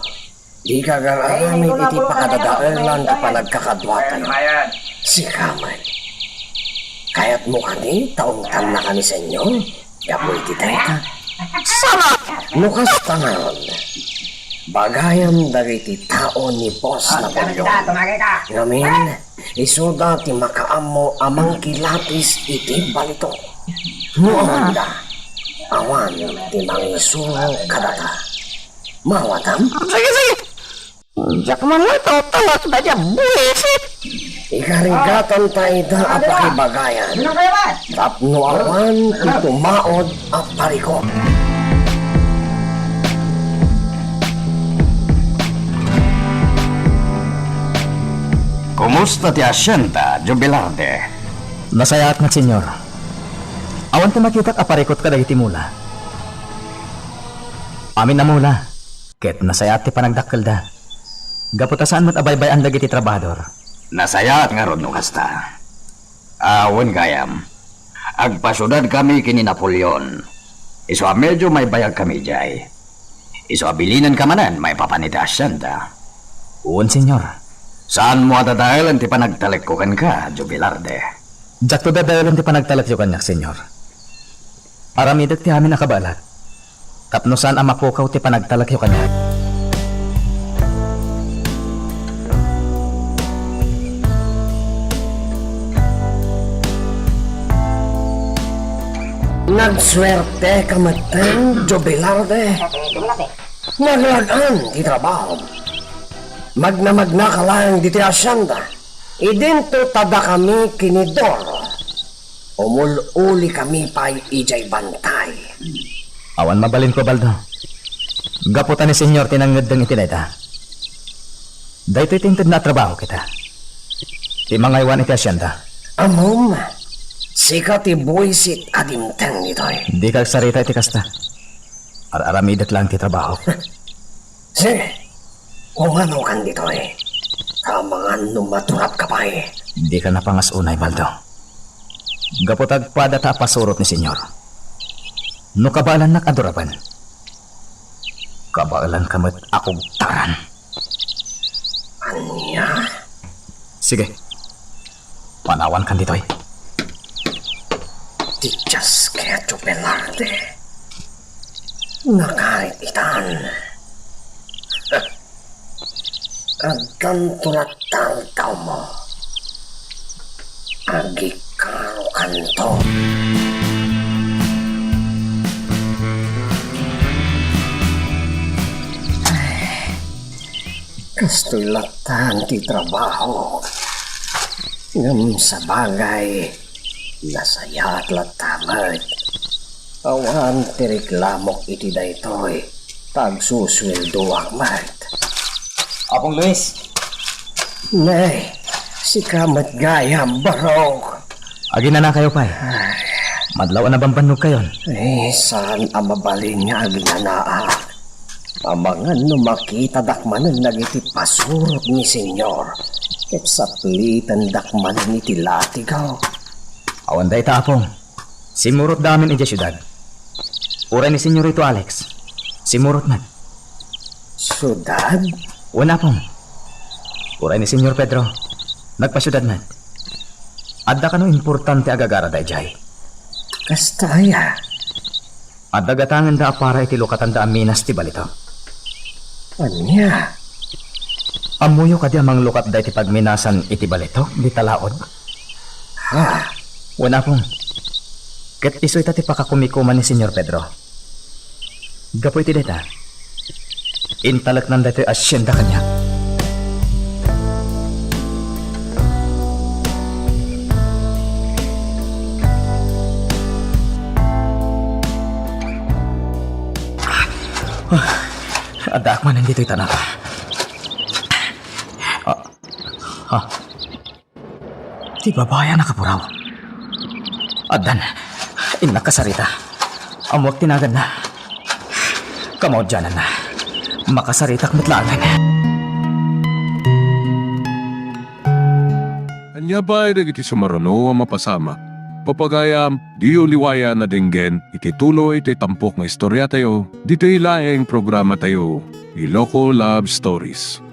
Dika agar-aramid iti pakadadaelan ti panagkakaduatayo. Sika met. Kayatmo kadi ta ungtannak ni Senyor gapu iti dayta? Saan? No kasta ngarud, bagayam dagiti tao ni Boss Napoleon. Ngamin, isuda ti makaammo a mangkilapis iti balitok. No amanda, awan ti mangisuro kadata. Maawatam? Sige, sige. Diak man laeng talek dayta a buisit. Ikarigatanta ida a pakibagayan tapno awan ti tumaud a parikut. Kumusta ti asienda, Tio Velarde? Nasayaat met, Senyor. Awan ti makitak a parikut kadagiti mula. Amin a mula, ket nasayaat ti panagdakkelda. Gapu ta saan met a baybay-an dagiti trabahador. Nasayaat ngarud no kasta. Ah, wen gayam, agpasiudadkami ken ni Napoleon. Isu a medio maibayagkami idiay. Isu a bilinenka manen maipapan iti asienda. Wen, Senyor. Saanmo a dadaelen ti panagtalekko kenka, Tio Velarde. Diakto dadaelen ti panagtalekyo kaniak, Senyor. Aramidek ti amin a kabaelak tapno saan a mapukaw ti panagtalekyo kaniak. Nagsuerteka metten, Tio Velarde. Naglag-an ti trabahom. Magna-magnaka laeng ditoy asienda. Idinto ta dakami ken ni Doro. Umul-ulikami pay idiay bantay. Awan mabalinko, Baldo. Gapu ta ni Senyor ti nangngeddeng iti dayta. Daytoy ti intedna a trabaho kita. Ti mangaywan iti asienda. Ammom, sika ti buisit a dimteng ditoy. Dika agsarita iti kasta. Ar-aramidek laeng ti trabaho. Sige, umanokan ditoy. Amangan no maturapka pay. Dika napangas unay, Baldo. Gapu ta agpada ta a pasurot ni Senyor. No kabaelannak a duraben, kabaelanka met a kugtaran. Ania? Sige. Panawankan ditoy. Ti dias ket Tio Velarde. Nakarit itan. Addanto latta a tawmo. Agikarokanto. Kastoy lattan ti trabaho. Ngem sabagay, nasayaat latta met. Awan ti reklamok iti daytoy, ta agsusueldoak met. Apong Luis! Ne, sika met gayam, barok. Aginanakayo pay? Ay. Madlaw a nabambannogkayon. Eh, saan a mabalin nga aginanaak? Amangan no makitadak manen dagiti pasurot ni Senyor, ket saplitendak manen iti latigaw. Awan dayta, Apong. Simmurotda amin idiay siudad. Uray ni Senyorito Alex, simmurot met. Siudad? Wen, Apong. Uray ni Senyor Pedro, nagpasiudad met. Adda kano importante a gagarada idiay. Kasta aya? Adda gatangenda a para iti lukatanda a minas ti balitok. Ania? Ammoyo kadi a manglukatda iti pagminasan iti balitok, dita laod? Ha? Wen, Apong. Ket isu ita ti pakakumikuman ni Senyor Pedro. Gapu iti dayta, intaleknan daytoy a asienda kaniak. Addaak manen ditoy tanaka. Ah, ah. Ti babai a nakapuraw. Addan, innak kasarita. Ammoak ti naganna. Kamaudiananna, makasaritak met laengen. Ania pay dagiti sumaruno a mapasamak? Papagayam, diyo liwayan a denggen iti tuloy ti tampok nga istoriatayo ditoy laeng programatayo, Iloko Love Stories.